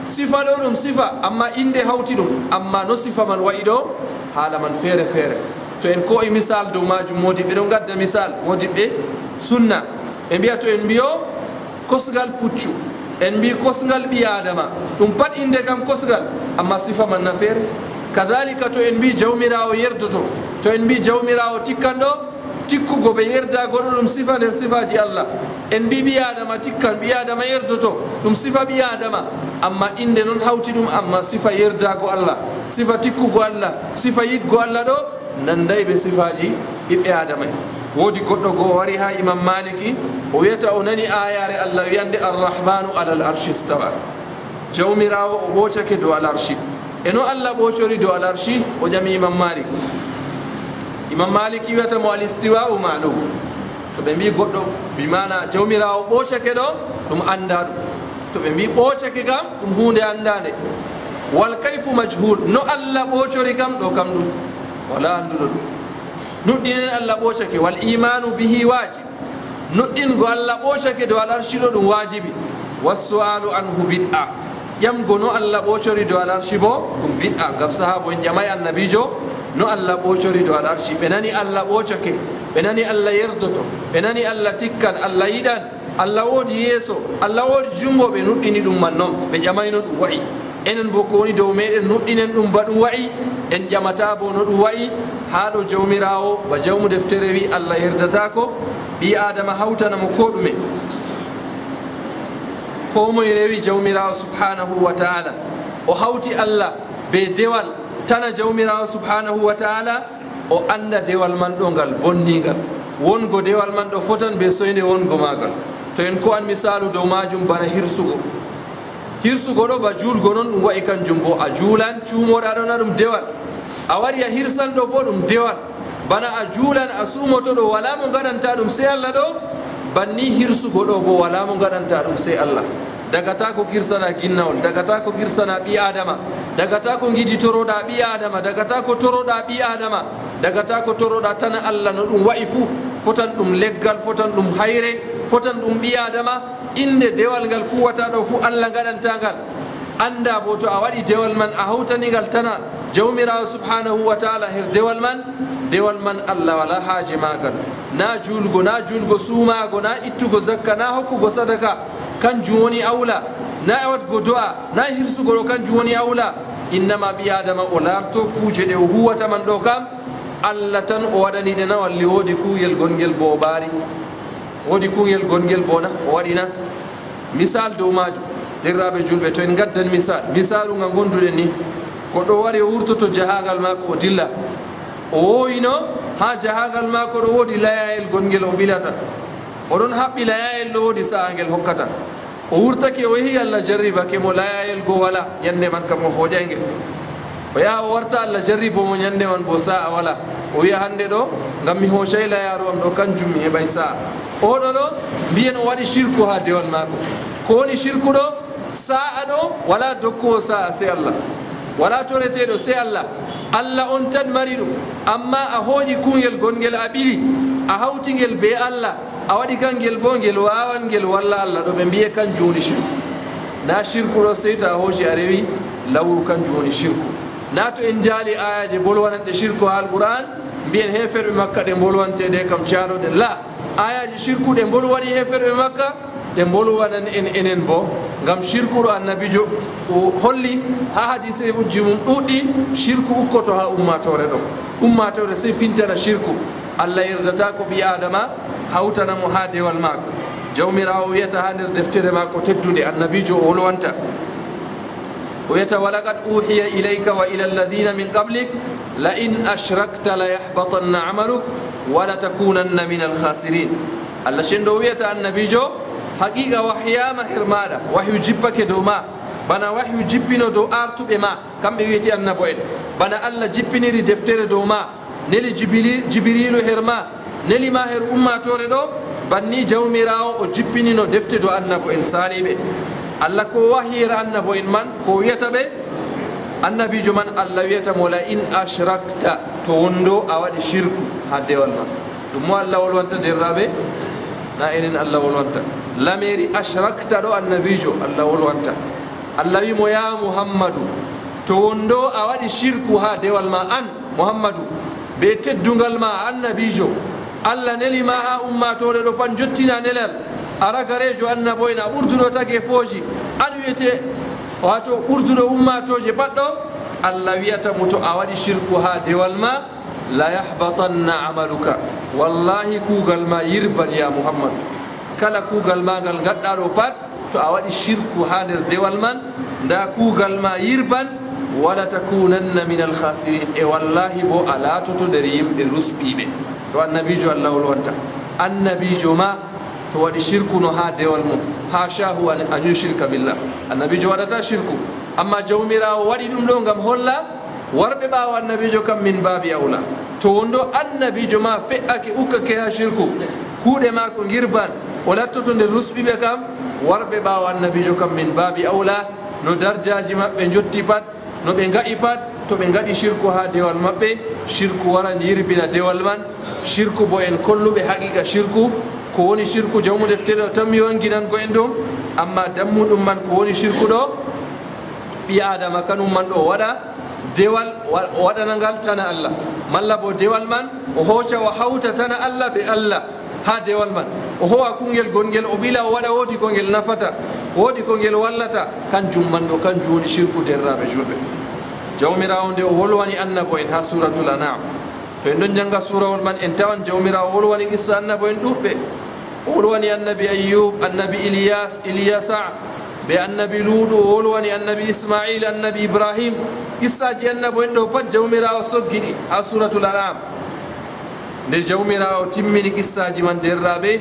Sifa ɗo ɗum sifa, ammaa innde hawti ɗum, ammaa no sifa man wa'i ɗo, haala man feere feere. To en koo'i misaal dow maajum, moodiɓɓe ɗon ngadda misaal, moodiɓɓe sunna. Ɓe mbi'a to en mbi'o, kosngal puccu, en mbii kosngal ɓii Aadama, ɗum pat innde kam kosngal, ammaa sifa man na feere. Kadaalika, to en mbii Jawmiraawo yerdoto, to en mbii Jawmiraawo tikkanɗo, tikkugo bee yerdaago ɗo ɗum sifa nder sifaaji Allah. En mbii ɓii Aadama tikkan, ɓii Aadama yerdoto, ɗum sifa ɓii Aadama, ammaa innde non hawti ɗum, ammaa sifa yerdaago Allah, sifa tikkugo Allah, sifa yiɗgo Allah ɗo, nanday bee sifaaji ɓiɓɓe Aadama en. Woodi goɗɗo go o wari haa Imam Maaliki, o wi'ata o nani aayaare Allah wi'ande, "Ar-Rahmanu alal arshi istawa." Jawmiraawo o ɓoocake dow al arshi. E no Allah ɓoocori dow al arshi? O ƴami Imam Maalik. Imam Maaliki wi'ata mo, "Al istiwa'u ma'lum." To ɓe mbii goɗɗo, bi maana Jawmiraawo ɓoocake ɗo, ɗum anndaa ɗum. To ɓe mbii ɓoocake kam, ɗum huunde anndaande. Wal kayfu majhul. No Allah ɓoocori kam, ɗo kam ɗum walaa annduɗo ɗum. Nuɗɗinen Allah ɓoocake. Wal imaanu bihi waajib. Nuɗɗingo Allah ɓoocake dow al arshi ɗo ɗum waajibi. Was su'aalu anhu bid'a. Ƴamgo no Allah ɓoocori dow al arshi boo ɗum bid'a. Ngam sahaabo en ƴamay Annabiijo, No Allah ɓoocori dow al'arshi, ɓe nani Allah ɓoocake, ɓe nani Allah yerdoto, ɓe nani Allah tikkan, Allah yiɗan, Allah woodi yeeso, Allah woodi junngo, ɓe nuɗɗini ɗum man non, ɓe ƴamayno ɗum wa'i. Enen boo ko woni dow meeɗen nuɗɗinen ɗum ba ɗum wa'i, en ƴamataa boo no ɗum wa'i, haa ɗo Jawmiraawo, ba jawmu deftere wi'i Allah yerdataako ɓii-aadama hawtana mo koo ɗume. Koo moy rewi Jawmiraawo subhaanahu wa ta'aala, o hawti Allah bee dewal, tana Jawmiraawo subhaanahu wa ta'aala, o annda dewal man ɗo ngal bonni ngal. Wongo dewal man ɗo fotan bee soynde wongo maagal. To en ko'an misaalu dow maajum bana hirsugo. Hirsugo ɗo ba juulgo non ɗum wa'i kanjum boo. A juulan, cuumooɗa ɗon a ɗum dewal. A wari a hirsan ɗo boo ɗum dewal. Bana a juulan, a suumoto ɗo, walaa mo ngaɗanta ɗum sey Allah ɗo. Banni hirsugo ɗo boo, walaa mo ngaɗanta ɗum sey Allah. Dagataako kirsana ginnawol, dagataako kirsana ɓii-aadama, dagataako ngidi toroɗa ɓii-aadama, dagataako toroɗa ɓii-aadama, dagataako toroɗa tan Allah no ɗum wa'i fuu. Fotan ɗum leggal, fotan ɗum hayre, fotan ɗum ɓii-aadama. Innde dewal ngal kuwata ɗo fuu Allah ngaɗanta ngal. Annda boo to a waɗi dewal man, a hawtani ngal tana Jawmiraawo subhaanahu wa ta'aala her dewal man, dewal man Allah walaa haaje maagal. Naa juulgo, naa juulgo suumaago, naa ittugo zakka, naa hokkugo sadaka, kanjum woni awla. Naa waɗgo do'a, naa hirsugo ɗo, kanjum woni awla. Innama ɓii-aadama o laarto kuuje ɗe o huwata man ɗo kam, Allah tan o waɗani ɗe na, walli woodi kuuyel gongel boo o ɓaari? Woodi kuuyel gongel boo na o waɗi na? Misal dow maajum, derraaɓe juulɓe, to en ngaddan misal, misaalu nga ngonduɗen ni, goɗɗo wari o wurtoto jahaaŋgal maako o dilla. O wooyino haa jahaaŋgal maako ɗo woodi layayel gongel o ɓilata. O ɗon haɓɓi layayel ɗo woodi sa'a ngel hokkata. O wurtake o yehi Allah jarribake mo layayel go walaa, nyannde man kam o hooƴay ngel. O yaha o warta Allah jarribo mo nyannde man boo sa'a walaa. O wi'a hannde ɗo ngam mi hoocay layaaru am ɗo kanjum mi heɓay sa'a. Oɗo ɗo mbi'en o waɗi shirku haa dewal maako. Ko woni shirku ɗo? Sa'a ɗo walaa dokkoowo sa'a sey Allah. Walaa toreteeɗo sey Allah. Allah on tan mari ɗum. Ammaa a hooƴi kuungel gongel a ɓili, a hawti ngel bee Allah, a waɗi kangel boo ngel waawan ngel walla Allah ɗo ɓe mbi'e kanjum woni shirku. Naa shirku ɗo sey to a hooci a rewi lawru kanjum woni shirku. Naa to en njaali aayaaje bolwananɗe shirku haa Alqur'aan, mbi'en heeferɓe Makka ɗe mbolwante ɗe kam caaloɗen. Laa, aayaaje shirku ɗe mbolwani heeferɓe Makka, ɗe mbolwanan en enen boo. Ngam shirku ɗo Annabiijo o holli haa hadiisejji mum ɗuuɗɗi, shirku ukkoto haa ummaatoore ɗo. Ummaatoore sey fintana shirku. Allah yerdataako ɓii-aadama hawtana mo haa dewal maako. Jawmiraawo wi'ata haa nder deftere maako teddunde, Annabiijo o wolwanta. O wi'ata, "Walaqad uhiya ilayka wa ila alladhina min qablik la in ashrakta la yahbatanna amaluk wa la takunanna min al-khasirin." Allah cenɗo o wi'ata Annabiijo, "Haqiiqa wahyaama her maaɗa, wahyu jippake dow ma, bana wahyu jippino dow aartuɓe ma, kamɓe wi'ete annabo'en, bana Allah jippiniri deftere dow ma, neli Jibili-, Jibiriilu her ma, neli ma her ummaatoore ɗo, banni Jawmiraawo o jippinino defte dow annabo'en saaliiɓe." Allah ko wahyira annabo'en man, ko wi'ata ɓe? Annabiijo man Allah wi'ata mo, "La in ashrakta," to wondo a waɗi shirku haa dewal ma. Ɗum mo Allah wolwanta, derraaɓe? Na enen Allah wolwanta. Lameeri ashrakta ɗo Annabiijo Allah wolwanta. Allah wi' mo, "Yaa Muhammadu, to wondo a waɗi shirku haa dewal ma an, Muhammadu, be teddungal ma Annabiijo, Allah neli ma haa ummaatoore ɗo pat, njottina nelal, a ragareejo annabo'en, a ɓurduɗo tageefooji, an wi'ete, waato ɓurduɗo ummaatooje pat ɗo." Allah wi'ata mo, "To a waɗi shirku haa dewal ma, la yahbatanna amaluka, wallahi kuugal ma yirban, ya Muhammadu. Kala kuugal ma ngal ngaɗɗa ɗo pat, to a waɗi shirku haa nder dewal man, nda kuugal ma yirban, wala takunanna min alkhasirin, e wallahi bo a laatoto nder yimɓe rusɓiiɓe." Ɗo Annabiijo Allah wolwanta. Annabiijo ma to waɗi shirku no haa dewal mum, hashahu an, an yushrika billah. Annabiijo waɗata shirku, amma Jawmiraawo waɗi ɗum ɗo ngam holla worɓe ɓaawo Annabiijo kam min baabi awla. To wondo Annabiijo ma fe'ake, ukkake haa shirku, kuuɗe maako ngirban, o lattoto nder rusɓiiɓe kam, worɓe ɓaawo Annabiijo kam min baabi awla, no darjaaji maɓɓe njotti pat, no ɓe nga'i pat, to ɓe ngaɗi shirku haa dewal maɓɓe, shirku waran yirbina dewal man. Shirku bo en kolluɓe haqiiqa shirku, ko woni shirku, jawmu deftere o tammi wanginango en ɗum, amma dammuɗum man ko woni shirku ɗo, ɓii Aadama kanum man ɗo waɗa, dewal wa-, o waɗana ngal tana Allah, malla bo dewal man o hooca o hawta tana Allah be Allah haa dewal man, o hoo'a kungel gongel o ɓila o waɗa woodi ko ngel nafata, woodi ko ngel wallata, kanjum man ɗo, kanjum woni shirku, deerɗiraaɓe juulɓe. Jawmiraawo nde o wolwani annabo en haa Suuratul An'am, to en ɗon jannga suurawol man, en tawan Jawmiraawo wolwani qissa annabo en ɗuuɗɓe. O wolwani annabi Ayyub, annabi Ilyas, Ilyasa, be annabi Luuɗu, o wolwani annabi Isma'il, annabi Ibrahim. Qissaaji annabo en ɗo pat Jawmiraawo soggi ɗi haa Suuratul An'am. Nde Jawmiraawo timmini qissaaji man, deerɗiraaɓe,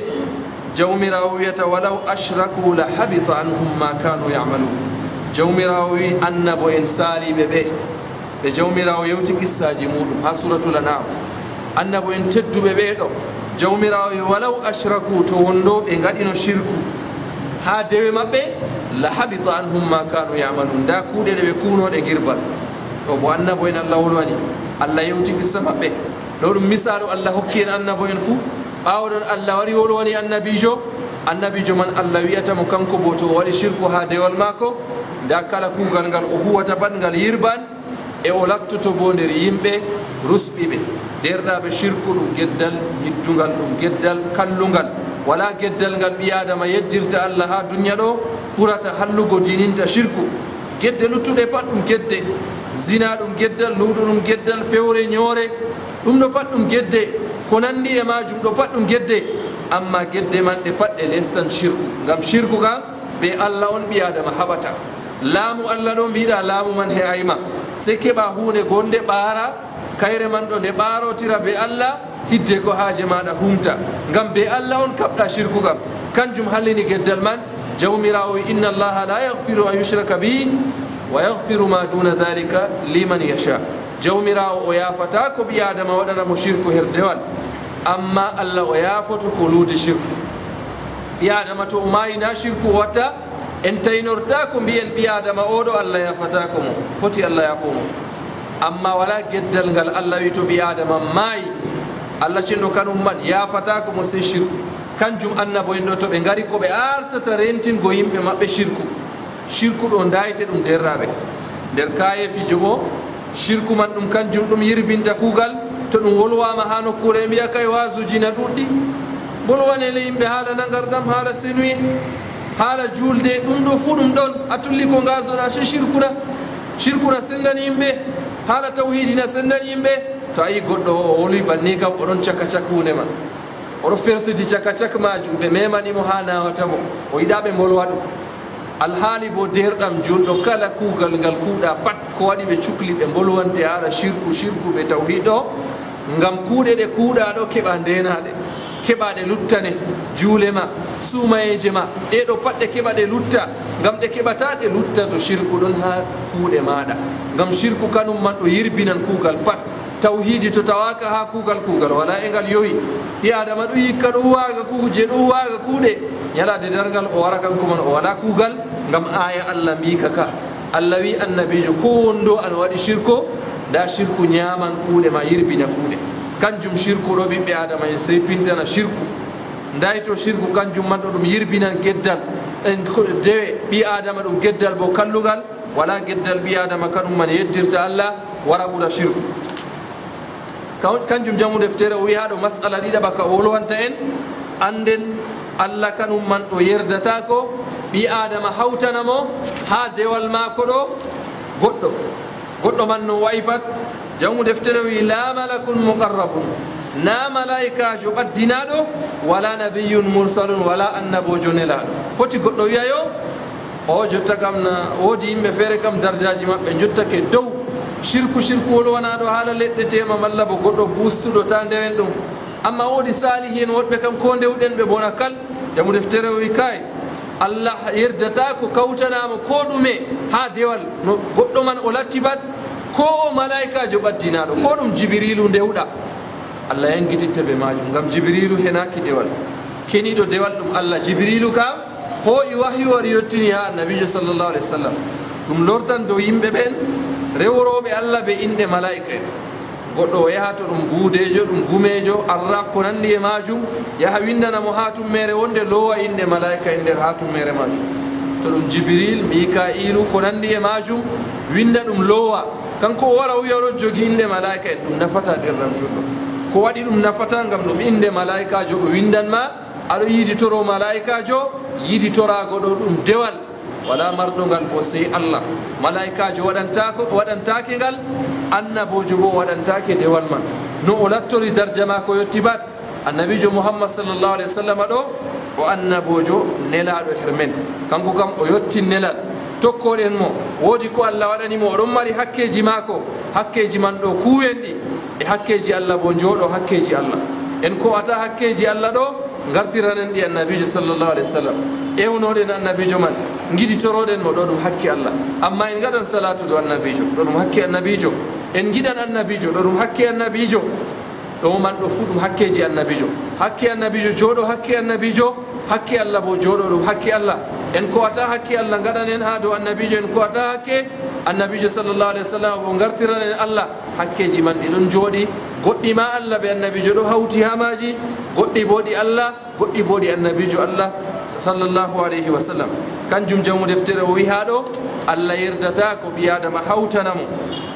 Jawmiraawo wi'ata, "Walaw ashraku la habita anhum ma kanu ya'malun." Jawmiraawo wi'i annabo en saaliiɓe ɓe, ɓe Jawmiraawo yewti qissaaji muuɗum haa Suuratul An'am. Annabo en tedduɓe ɓee ɗo, Jawmiraawo wi'i, "Walaw ashraku, to wonno ɓe ngaɗino shirku haa dewe maɓɓe, la habita anhum ma kanu ya'malun, ndaa kuuɗe ɗe ɓe kuuno ɗe ngirban." Ɗo bo annabo en Allah wolwani, Allah yewti qissa maɓɓe. Ɗo ɗum misaalu Allah hokki en annabo en fuu. Ɓaawo ɗon Allah wari wolwani annabiijo. Annabiijo man Allah wi'ata mo kanko bo to o waɗi shirku haa dewal maako, ndaa kala kuugal ngal o huwata pat ngal yirban, e o lattoto bo nder yimɓe rusɓiɓe. Deerɗiraaɓe, shirku ɗum geddal hiddungal, ɗum geddal kallungal. Walaa geddal ngal ɓii Aadama yeddirta Allah haa duniya ɗo ɓurata hallugo diininta shirku. Gedde luttuɗe pat ɗum gedde. Zina ɗum geddal, luuɗu ɗum geddal, fewre, nyoore, ɗum ɗo pat ɗum gedde. Ko nandi e maajum ɗo pat ɗum gedde. Amma gedde man ɗe pat ɗe lestan shirku. Ngam shirku kam, be Allah on ɓii Aadama haɓata. Laamu Allah ɗo mbiɗa laamu man he'aay ma. Sey keɓa huunde gonde ɓaara, kayre man ɗo nde ɓaarotira be Allah, hidde ko haaje maaɗa humta. Ngam be Allah on kaɓɗa shirku kam. Kanjum hallini geddal man. Jawmiraawo wi'i, "Inna Allaha la yaghfiru an yushraka bihi wa yaghfiru ma duna dhalika liman yasha." Jawmiraawo o yaafataa ko ɓii Aadama waɗana mo shirku her dewal. Amma Allah o yaafoto ko luuti shirku. Ɓii Aadama to o maayi na shirku o watta, en taynortaako mbi'en ɓii Aadama oo ɗo Allah yaafataako mo. Foti Allah yaafo mo. Amma walaa geddal ngal Allah wi'i to ɓii Aadama maayi, Allah cenɗo kanum man yaafataako mo sey shirku. Kanjum annabo en ɗo to ɓe ngari ko ɓe artata rentingo yimɓe maɓɓe shirku. Shirku ɗo ndayte ɗum deerɗiraaɓe. Nder kaayeefijo bo, shirku man ɗum kanjum ɗum yirbinta kuugal. To ɗum wolwaama haa nokkuure, ɓe mbi'a kay waazuuji na ɗuuɗɗi. Wolwane le yimɓe haala nangardam, haala senuye, haala juulde, ɗum ɗo fuu ɗum ɗon. A tulli ko ngaazoɗa, sey shirku na. Shirku na sendani yimɓe, haala tawhiidi na sendani yimɓe. To a yi goɗɗo o wolwi banni kam, o ɗon caka caka huunde man. O ɗo fersiti caka caka maajum, ɓe memani mo haa naawata mo. O yiɗa ɓe mbolwa ɗum. Alhaali bo deerɗam juulɗo, kala kuugal ngal kuuɗa pat, ko waɗi ɓe cukli ɓe mbolwante haala shirku, shirku be tawhiid ɗo, ngam kuuɗe ɗe kuuɗa ɗo keɓa ndeenaɗe, keɓa ɗe luttane, juule ma, suumayeeje ma, ɗe ɗo pat ɗe keɓa ɗe lutta, ngam ɗe keɓata ɗe lutta to shirku ɗon haa kuuɗe maaɗa. Ngam shirku kanum man ɗo yirbinan kuugal pat. Tawhiidi to tawaaka haa kuugal, kuugal walaa e ngal yowi. Ɓii Aadama ɗum hikka ɗo huwaaga kuuje, ɗo huwaaga kuuɗe. Nyalaade darngal o wara kanko man o walaa kuugal, ngam aaya Allah mbiika ka. Allah wi'i annabiijo, ko wonno an waɗi shirku, ndaa shirku nyaaman kuuɗe ma, yirbina kuuɗe. Kanjum shirku ɗo ɓiɓɓe Aadama en sey pintana shirku. Ndayto shirku kanjum man ɗo ɗum yirbinan geddal, en ko dewe ɓii Aadama ɗum geddal bo kallugal. Walaa geddal ɓii Aadama kanum man yeddirta Allah wara ɓura shirku. Kan-, kanjum jamu deftere o wi'i haa ɗo mas'ala ɗiɗaɓa ka o wolwanta en, annden Allah kanum man ɗo yerdataako ɓii Aadama hawtana mo haa dewal maako ɗo goɗɗo. Goɗɗo man no wa'i pat, jamu deftere wi'i, "La malakun muqarrabun." Na malaa'ikaajo ɓaddinaaɗo, wala nabiyyun mursalun, wala annaboojo nelaaɗo. Foti goɗɗo wi'a yo, o jotta kam na woodi yimɓe feere kam darjaaji maɓɓe njottake dow. Shirku, shirku wolwanaaɗo haala leɗɗe teema malla bo goɗɗo buustuɗo ta ndewen ɗum. Amma woodi saalihi'en woɗɓe kam ko ndewɗen ɓe bona kal. Jamu deftere o wi'i kay, Allah yerdataa ko kawtanaa mo ko ɗume haa dewal no goɗɗo man o latti bat, ko o malaa'ikaajo ɓaddinaaɗo, ko ɗum Jibiriilu ndewɗa. Allah yangititta be maajum, ngam Jibiriilu henaaki dewal. Keniiɗo dewal ɗum Allah. Jibiriilu kam hoo'i wahyu wari yottini haa Annabiijo sallallahu alayhi wa sallam. Ɗum lortan dow yimɓe ɓen rewrooɓe Allah be inɗe malaa'ika'en. Goɗɗo o yaha to ɗum buudeejo, ɗum gumeejo, arraf, ko nanndi e maajum, yaha winndana mo haatummeere wonnde loowa inɗe malaa'ika'en nder haatummeere maajum. To ɗum Jibiriil, Miikaa'iilu, ko nanndi e maajum, winnda ɗum loowa. Kanko o wara o wiya oɗon jogi innde malaa'ika en, ɗum nafataa nder ram juulɗo. Ko waɗi ɗum nafataa? Ngam ɗum innde malaa'ikaajo o winndan ma, aɗo yiiditoro malaa'ikaajo, yiiditoraago ɗo ɗum dewal, walaa marɗo ngal bo sey Allah. Malaa'ikaajo waɗantaako, waɗantaake ngal, annaboojo boo waɗantaake dewal man. No o lattori darja maako yotti bat, Annabiijo Muhammad sallallahu alaihi wasallam ɗo, o annaboojo nelaaɗo her men. Kanko kam o yottin nelal. Tokkoɗen mo, woodi ko Allah waɗani mo, oɗon mari hakkeeji maako, hakkeeji man ɗo kuwen ɗi, e hakkeeji Allah boo njooɗo hakkeeji Allah. En ko'ata hakkeeji Allah ɗo, ngartiranen ɗi Annabiijo sallallahu alaihi wasallam. Ewnoɗen Annabiijo man, ngiditoroɗen mo, ɗo ɗum hakke Allah. Amma en ngaɗan salaatu dow Annabiijo, ɗo ɗum hakke Annabiijo. En ngiɗan Annabiijo, ɗo ɗum hakke Annabiijo. Ɗo man ɗo fuu ɗum hakkeeji Annabiijo. Hakke Annabiijo jooɗo hakke Annabiijo, hakke Allah boo jooɗo ɗum hakke Allah. En ko'ata hakke Allah ngaɗanen haa dow Annabiijo, en ko'ata hakke Annabiijo sallallahu alaihi wasallam boo ngartiranen Allah. Hakkeeji man ɗi ɗon jooɗi, goɗɗi ma Allah bee Annabiijo ɗo hawti haa maaji, goɗɗi boo ɗi Allah, goɗɗi boo ɗi Annabiijo Allah sallallahu alaihi wasallam. Kanjum jawmu deftere o wi'i haa ɗo, Allah yerdataa ko ɓii Aadama hawtana mo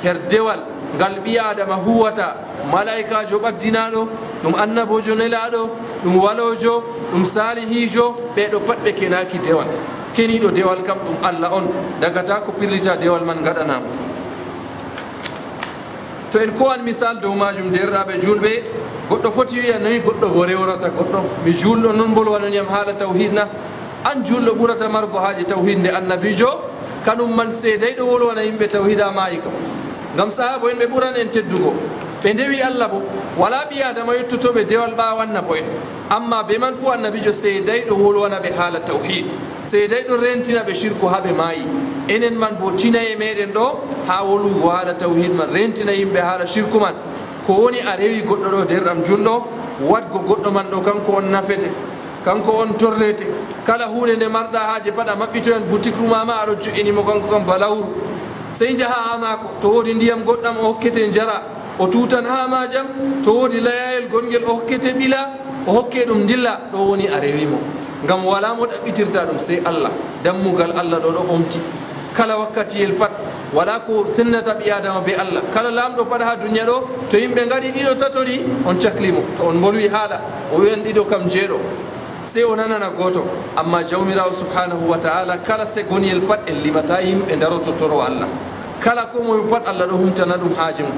her dewal ngal ɓii Aadama huwata. Malaa'ikaajo ɓaddinaaɗo, ɗum annaboojo nelaaɗo, ɗum waloojo, ɗum saalihiijo, ɓee ɗo pat ɓe kenaaki dewal. Keniiɗo dewal kam ɗum Allah on, dagataa ko pirlita dewal man ngaɗanaama. To en ko'an misal dow maajum, deerɗaaɓe juulɓe, goɗɗo foti wi'a, "Noy goɗɗo bo rewrata goɗɗo? Mi juulɗo, non bolwanoniyam haala tawhiid na?" An juulɗo ɓurata margo haaje tawhiid nde Annabiijo, kanum man seedayɗo wolwana yimɓe tawhiid a maayi kam. Ngam sahaabo'en ɓe ɓuran en teddugo. Ɓe ndewi Allah bo. Walaa ɓii Aadama yottotooɓe dewal ɓaawo annabo'en. Amma bee man fuu Annabiijo seedayɗo wolwana ɓe haala tawhiid. Seedayɗo reentina ɓe shirku haa ɓe maayi. Enen man bo tinaye meɗen ɗo haa wolwugo haala tawhiid man, reentina yimɓe haala shirku man. Ko woni a rewi goɗɗo ɗo, deerɗam juulɗo, waɗgo goɗɗo man ɗo, kanko on nafete. Kanko on torrete. Kala huunde nde marɗa haaje pat a maɓɓitoyan butikru ma, ma aɗo jo'ini mo kanko kam ba lawru. Sey njaha haa maako. To woodi ndiyam goɗɗam o hokkete njara. O tutan haa maajam. To woodi layayel gongel o hokkete ɓila. O hokke ɗum ndilla. Ɗo woni a rewi mo. Ngam walaa mo ɗaɓɓitirta ɗum sey Allah. Dammugal Allah ɗo ɗo omti. Kala wakkatiyel pat, walaa ko sennata ɓii Aadama bee Allah. Kala laamɗo pat haa duniya ɗo, to yimɓe ngari ɗiɗo, tato ɗi, on cakli mo. To on mbolwi haala, o wi'an ɗiɗo kam njeeɗo. Sey o nanana gooto. Amma Jawmiraawo subhaanahu wa ta'aala, kala segoniyel pat en limataa yimɓe ndaroto toro Allah. Kala koo moye pat Allah ɗo humtana ɗum haaje mum.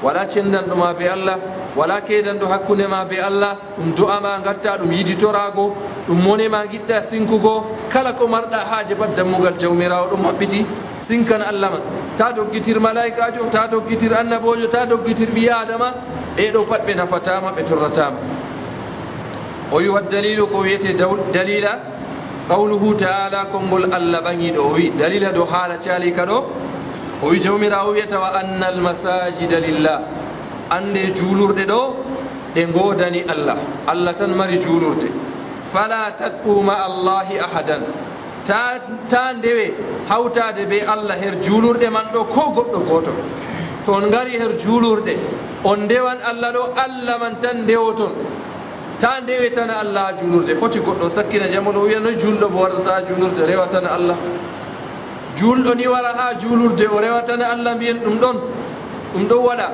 Walaa cendanɗo ma bee Allah, walaa keedanɗo hakkunde ma bee Allah. Ɗum do'a ma ngatta, ɗum yiditoraago, ɗum mone ma ngiɗɗa sinkugo. Kala ko marɗa haaje pat, dammugal Jawmiraawo ɗon maɓɓiti. Sinkan Allah man. Taa doggitir malaa'ikaajo, taa doggitir annaboojo, taa doggitir ɓii Aadama. Ɓee ɗo pat ɓe nafataa ma, ɓe torrataa ma. O wi'i, wa daliilu, ko wi'etee daw-, daliila, qawluhu ta'aala, konngol Allah ɓaŋiiɗo. O wi'i, daliila dow haala caaliika ɗo. O wi'i, Jawmiraawo wi'ata, wa annal masaajida lillah. Annde juulurɗe ɗo, ɗe ngoodani Allah. Allah tan mari juulurde. Fala tad'u ma Allahi ahadan. Ta, ta ndewe hawtaade bee Allah her juulurɗe man ɗo koo goɗɗo gooto. To on ngari her juulurɗe, on ndewan Allah ɗo, Allah man tan ndewoton. Ta ndewe tana Allah haa juulurde. Foti goɗɗo sakkina jamol o wi'a, noy juulɗo bo wardata haa juulurde rewa tana Allah? Juulɗo ni wara haa juulurde, o rewa tana Allah, mbiyen ɗum ɗon, ɗum ɗon waɗa.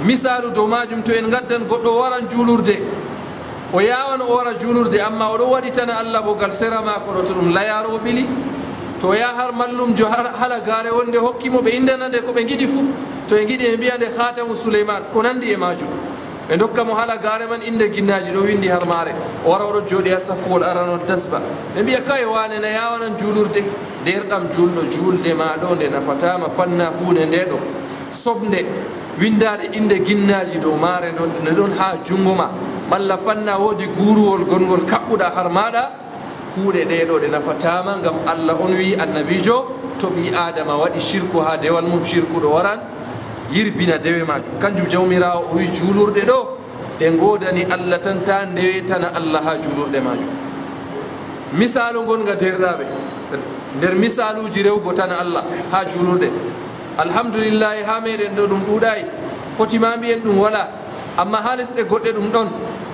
Misaalu dow maajum, to en ngaddan goɗɗo o waran juulurde, o yaawan o wara juulurde, amma o ɗon waɗi tana Allah bo gal sera maako ɗo, to ɗum layaaro o ɓili, to o yaha har mallumjo har halagaare wonde hokki mo, ɓe indana nde ko ɓe ngiɗi fuu. To ɓe ngiɗi ɓe mbi'a nde Khaatamu Suleymaan, ko nanndi e maajum. Ɓe ndokka mo halagaare man, innde ginnaaji ɗo winndi har maare. O wara, o ɗon jooɗi haa saffuwol aranol tasba. Ɓe mbi'a, kay, waane na yaawanan juulurde. Deerɗam juulɗo, juulde ma ɗo nde nafataa ma, fanna huunde nde ɗo. Soɓnde winndaade innde ginnaaji dow maare, ɗon, nde ɗon haa junngo ma. Malla fanna woodi guuruwol gonngol kaɓɓuɗa har maaɗa. Kuuɗe ɗee ɗo ɗe nafataa ma, ngam Allah on wi'i, Annabiijo, to ɓii Aadama waɗi shirku haa dewal mum, shirku ɗo waran yirbina dewe maajum. Kanjum Jawmiraawo o wi'i, juulurɗe ɗo ɗe ngoodani Allah tan, ta ndewe tana Allah haa juulurɗe maajum. Misaalu ngonga, deerɗaaɓe, nder misaaluuji rewugo tana Allah haa juulurɗe. Alhamdulillahi, haa meɗen ɗo ɗum ɗuuɗaay, foti ma mbi'en ɗum walaa. Amma haa lesɗe goɗɗe ɗum ɗon.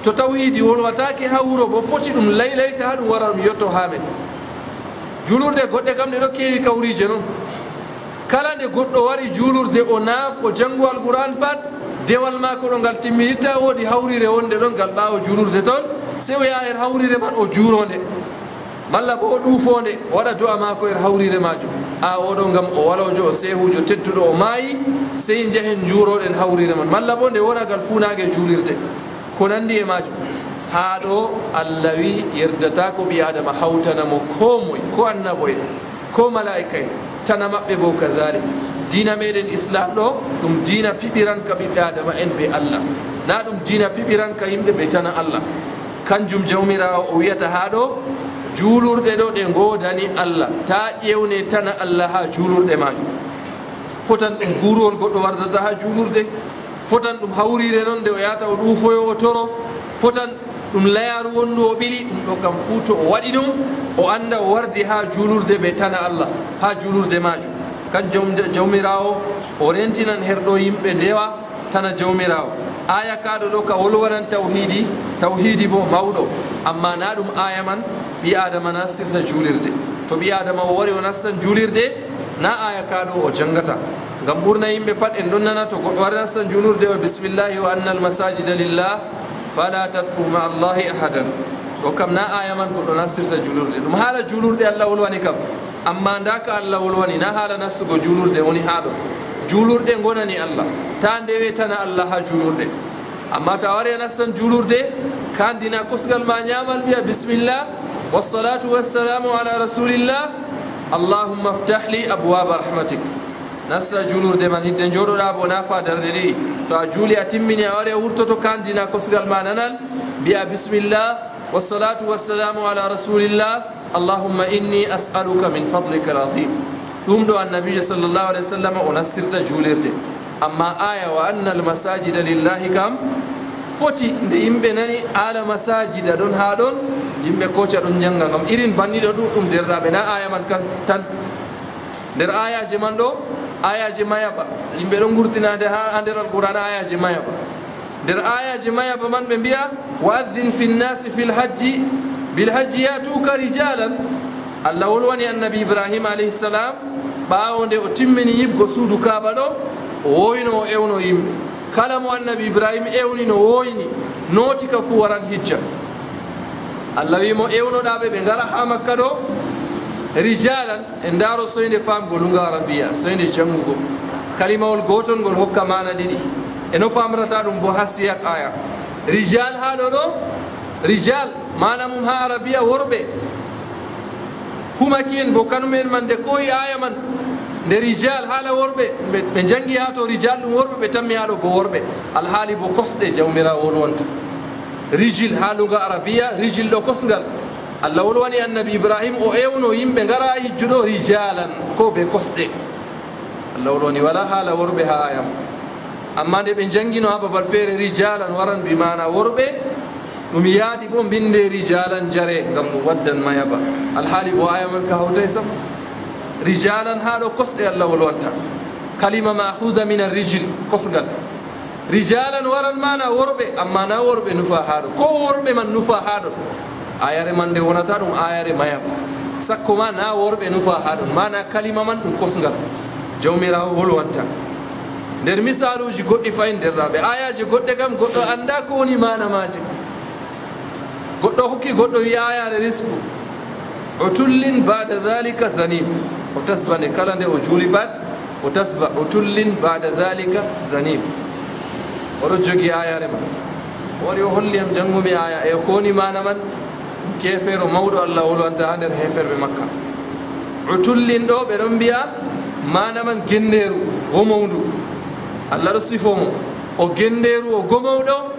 To tawhiidi wolwataake haa wuro bo, foti ɗum laylayta haa ɗum wara ɗum yotto haa men. Juulurɗe goɗɗe kam ɗe ɗo keewi kawriije non. Kala nde goɗɗo wari juulurde, o naaf, o janngu Alqur'aan pat, dewal maako ɗo ngal timminitta, woodi hawriire wonde ɗon ngal ɓaawo juulurde ton, sey o yaha her hawriire man, o juuronde. Malla bo o ɗuufonde, o waɗa du'a maako her hawriire maajum. A, o ɗo ngam o waloojo, o seehuujo, tedduɗo, o maayi, sey njahen njuuroɗen hawriire man. Malla bo nde wona ngal fuunaage juulirde. Ko nanndi e maajum. Haa ɗo Allah wi yerdataako ɓii Aadama hawtana mo koo moy, ko annabo'en, ko malaa'ika'en, tana maɓɓe boo kazalik. Diina meɗen Islaam ɗo, ɗum diina piɓiranka ɓiɓɓe Aadama'en bee Allah. Naa ɗum diina piɓiranka yimɓe bee tana Allah. Kanjum Jawmiraawo o wi'ata haa ɗo, juulurɗe ɗo ɗe ngoodani Allah. Taa ƴeewne tana Allah haa juulurɗe maajum. Fotan ɗum guuruwol goɗɗo wardata haa juulurde. Fotan ɗum hawriire non nde o yahata o ɗuufoyo o toro. Fotan ɗum layaaru wonndu o ɓili, ɗum ɗo kam fuu to o waɗi ɗum, o annda o wardi haa juulurde bee tana Allah, haa juulurde maajum. Kan Jawm-, Jawmiraawo o rentinan her ɗo yimɓe ndewa tana Jawmiraawo. Aaya kaa ɗo ɗo ka wolwanan tawhiidi, tawhiidi boo mawɗo. Ammaa naa ɗum aaya man ɓii Aadama nastirta juulirde. To ɓii Aadama o wari o nastan juulirde, naa aaya kaa ɗo o janngata. Ngam ɓurna yimɓe pat en ɗon nana to goɗɗo wari nastan juulurde o bismillaahi wa annal masaajida lillaah falaa tad'uu ma'a Allaahi ahadan. Ɗo kam naa aaya man goɗɗo nastirta juulurde. Ɗum haala juulurde Allah wolwani kam. Ammaa ndaa ka Allah wolwani, naa haala nastugo juulurde woni haa ɗo. Juulurde ngonani Allah. Taa ndewe tana Allah haa juulurde. Ammaa to a wari a nastan juulurde, kaandina kosngal ma nyaamal, mbi'a bismillah, wassalaatu wassalaamu ala rasulillah, Allahumma ftah li abwaaba rahmatik. Nasta juulurde man hidde njooɗoɗa bo naafa darɗe ɗiɗi. To a juuli a timmini a wari a wurtoto, kaandina kosngal ma nanal, mbi'a bismillah, wassalaatu wassalaamu ala rasulillah, Allahumma inni as'aluka min fadlika al-azim. Ɗum ɗo Annabiijo sallallahu alaihi wasallam o nastirta juulirde. Amma aaya wa annal masajida lillahi kam foti nde yimɓe nani ala masajida ɗon haa ɗon, yimɓe koca ɗon njanga ngam irin banni ɗo ɗuɗɗum derɗaaɓe na aaya man kan tan. Nder aayaaje man ɗo, aayaaje mayaba, yimɓe ɗon ngurtinaade haa nder Alqur'aana aayaaje mayaba. Nder aayaaje mayaba man ɓe mbi'a, "Wa addin fi nnasi fil hajji, bil hajji ya'tuka rijalan." Allah wolwani Annabi Ibrahim alayhi salam, ɓaawo nde o timmini nyiɓgo suudu Kaaba ɗo, o woyno o ewno yimɓe. Kala mo Annabi Ibrahim ewni no woyni, nooti ka fuu waran hijja. Allah wi'i mo, "Ewnoɗaa ɓe, ɓe ngara haa Makka ɗo, rijalan." En ndaaro soynde faamgo luga Arabiya, soynde janngugo. Kalimawol gootol ngol hokka maana ɗiɗi. E no paamrata ɗum bo haa siyak aya. Rijal haa ɗo ɗo, rijal, maana mum haa Arabiya worɓe. Humaki'en bo kanum en man nde koyi aya man, nde rijal haala worɓe, ɓe, ɓe njanngi haa to rijal ɗum worɓe, ɓe tammi haa ɗo bo worɓe. Alhaali bo kosɗe Jawmiraawo wolwanta. Rijil haa luga Arabiya, rijil ɗo kosngal. Allah wolwani Annabi Ibrahim, o ewno yimɓe ngara hijjuɗo rijalan, ko be kosɗe. Allah wolwani wala haala worɓe haa aya man. Amma nde ɓe njangino haa babal feere rijalan waran bi maana worɓe, ɗum yaadi bo mbinde rijalan jare ngam ɗum waddan mayaba. Alhaali bo aya man ka hawtay sam. Rijalan haa ɗo kosɗe Allah wolwanta. Kalima ma'khuda min ar-rijl, kosngal. Rijalan waran maana worɓe, amma na worɓe nufa haa ɗo. Ko worɓe man nufa haa ɗo. Ayare man nde wonata ɗum ayare mayaba. Sakko ma na worɓe nufa haa ɗon. Maana kalima man ɗum kosngal. Jawmiraawo wolwanta. Nder misaaluuji goɗɗi fahin derɗaaɓe. Ayaaje goɗɗe kam goɗɗo annda ko woni maana maaje. Goɗɗo hokki goɗɗo wi ayare risku. Utullin ba'da zalika zanim. O tasba nde kala nde o juuli pat, o tasba utullin ba'da zalika zanim. Oɗo jogi ayare ma. O wari o holli am, janngumi aya. E ko woni maana man? Keefeero mawɗo Allah wolwanta haa nder heeferɓe Makka. Utullin ɗo ɓe ɗon mbi'a maana man genndeeru, gomowndu. Allah ɗo sifo mo. O genndeeru, o gomowɗo.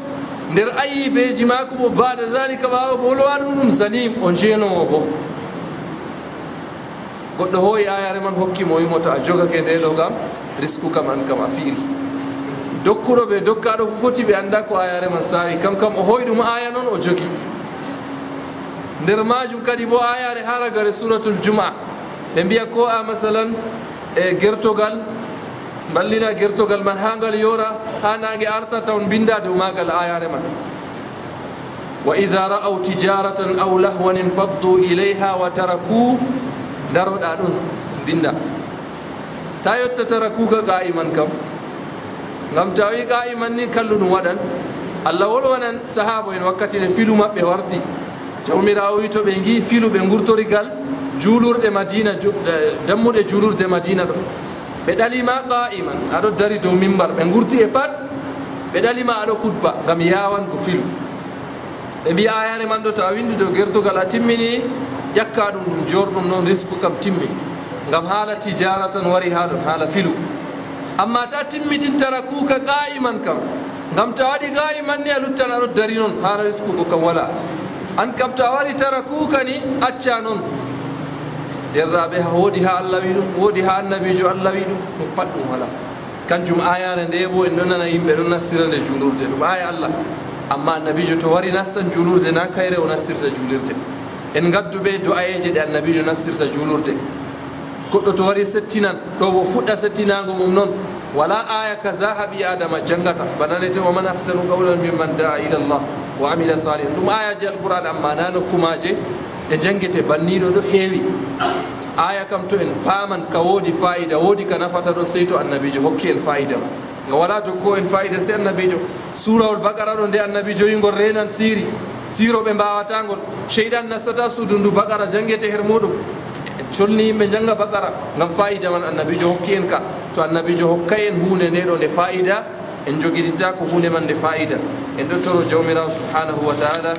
Nder ayibeeji maako bo, ba'da zalika, ɓaawo bo wolwa ɗum, ɗum zanim, o jeenoowo bo. Goɗɗo hoo'i ayare man hokki mo, wimo to a jogake nde ɗo kam, risku kam an kam a fiiri. Dokkuɗo be dokkaaɗo fu foti ɓe annda ko ayare man saawi. Kam kam o hoo'i ɗum aya non o jogi. Nder maajum kadi bo ayare haa ragare Suratul Jum'a. Ɓe mbi'a ko a masalan e gertogal, mballina gertogal man haa ngal yoora, haa naange arta, taw on mbinda dow maagal ayare man. "Wa idha ra'aw tijaratan aw lahwan infaddu ilayha wa taraku," ndaroɗa ɗon, mbinda. Ta yotta tarakuka qa'iman kam. Ngam ta wi qa'iman ni kalluɗum waɗan. Allah wolwanan sahaabo en wakkati nde filu maɓɓe warti. Jawmiraawo wi to ɓe ngi filu ɓe ngurtori gal juulurɗe Madina, ju-, eh, dammuɗe juulurde Madina ɗo. Ɓe ɗali ma qa'iman, aɗo dari dow mimbar. Ɓe ngurti e pat, ɓe ɗali ma aɗo khutba ngam yawango filu. Ɓe mbi ayare man ɗo to a windi dow gertogal a timmini, ƴakka ɗum, ɗum jorɗum noon risku kam timmi. Ngam haala tijaara tan wari haa ɗon, haala filu. Amma ta timmitin tarakuka qa'iman kam. Ngam ta waɗi qa'iman ni a luttan aɗo dari noon, haala risku ko kam wala. An kam to a waɗi tarakuka ni acca noon. Yerraɓe woodi haa Allah wi ɗum, woodi haa annabiijo Allah wi ɗum, ɗum pat ɗum wala. Kanjum ayare nde bo en ɗon nana yimɓe ɗon nastira nde juulurde. Ɗum aya Allah. Amma annabiijo to wari nastan juulurde na kayre o nastirta juulirde. En ngaddu ɓe du'ayeeje ɗe annabiijo nastirta juulurde. Goɗɗo to wari settinan, ɗo bo fuɗɗa settinaango mum noon. Wala aya kaza ha ɓi Adama janngata. Bana nde te, "Wa man ahsanu qawlan mimman da'a ila Allah wa amila salihan." Ɗum ayaji Alqur'an amma na nokku maaje ɗe janngete banniiɗo ɗo heewi. Aya kam to en paaman ka woodi fa'ida, woodi ka nafata ɗo, sey to annabiijo hokki en fa'ida ma. Nga wala jokko en fa'ida sey annabiijo. Suurawol Baqara ɗo nde annabiijo yingol reenan siiri. Siiro ɓe mbaawata ngol. Seyɗan nastata suudu ndu Baqara janngete her muuɗum. Colni yimɓe njannga Baqara ngam fa'ida man annabiijo hokki en ka. To annabiijo hokkay en huunde nde ɗo nde fa'ida, en jogititta ko huunde man nde fa'ida. En ɗo toro Jawmiraawo subhanahu wa ta'ala,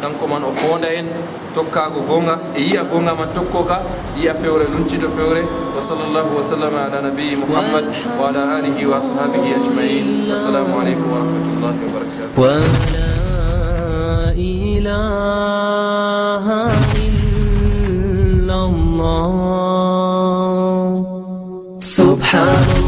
kanko man o foonda en, tokkaago goonga, e yi'a goonga man tokko ka, yi'a fewre luncito fewre. Wa sallallahu wa sallama ala nabiyyi Muhammad wa ala alihi wa ashabihi ajma'in. Wassalamu alaikum wa rahmatullahi wa barakatuh. ولا إله إلا الله. سبحان الله.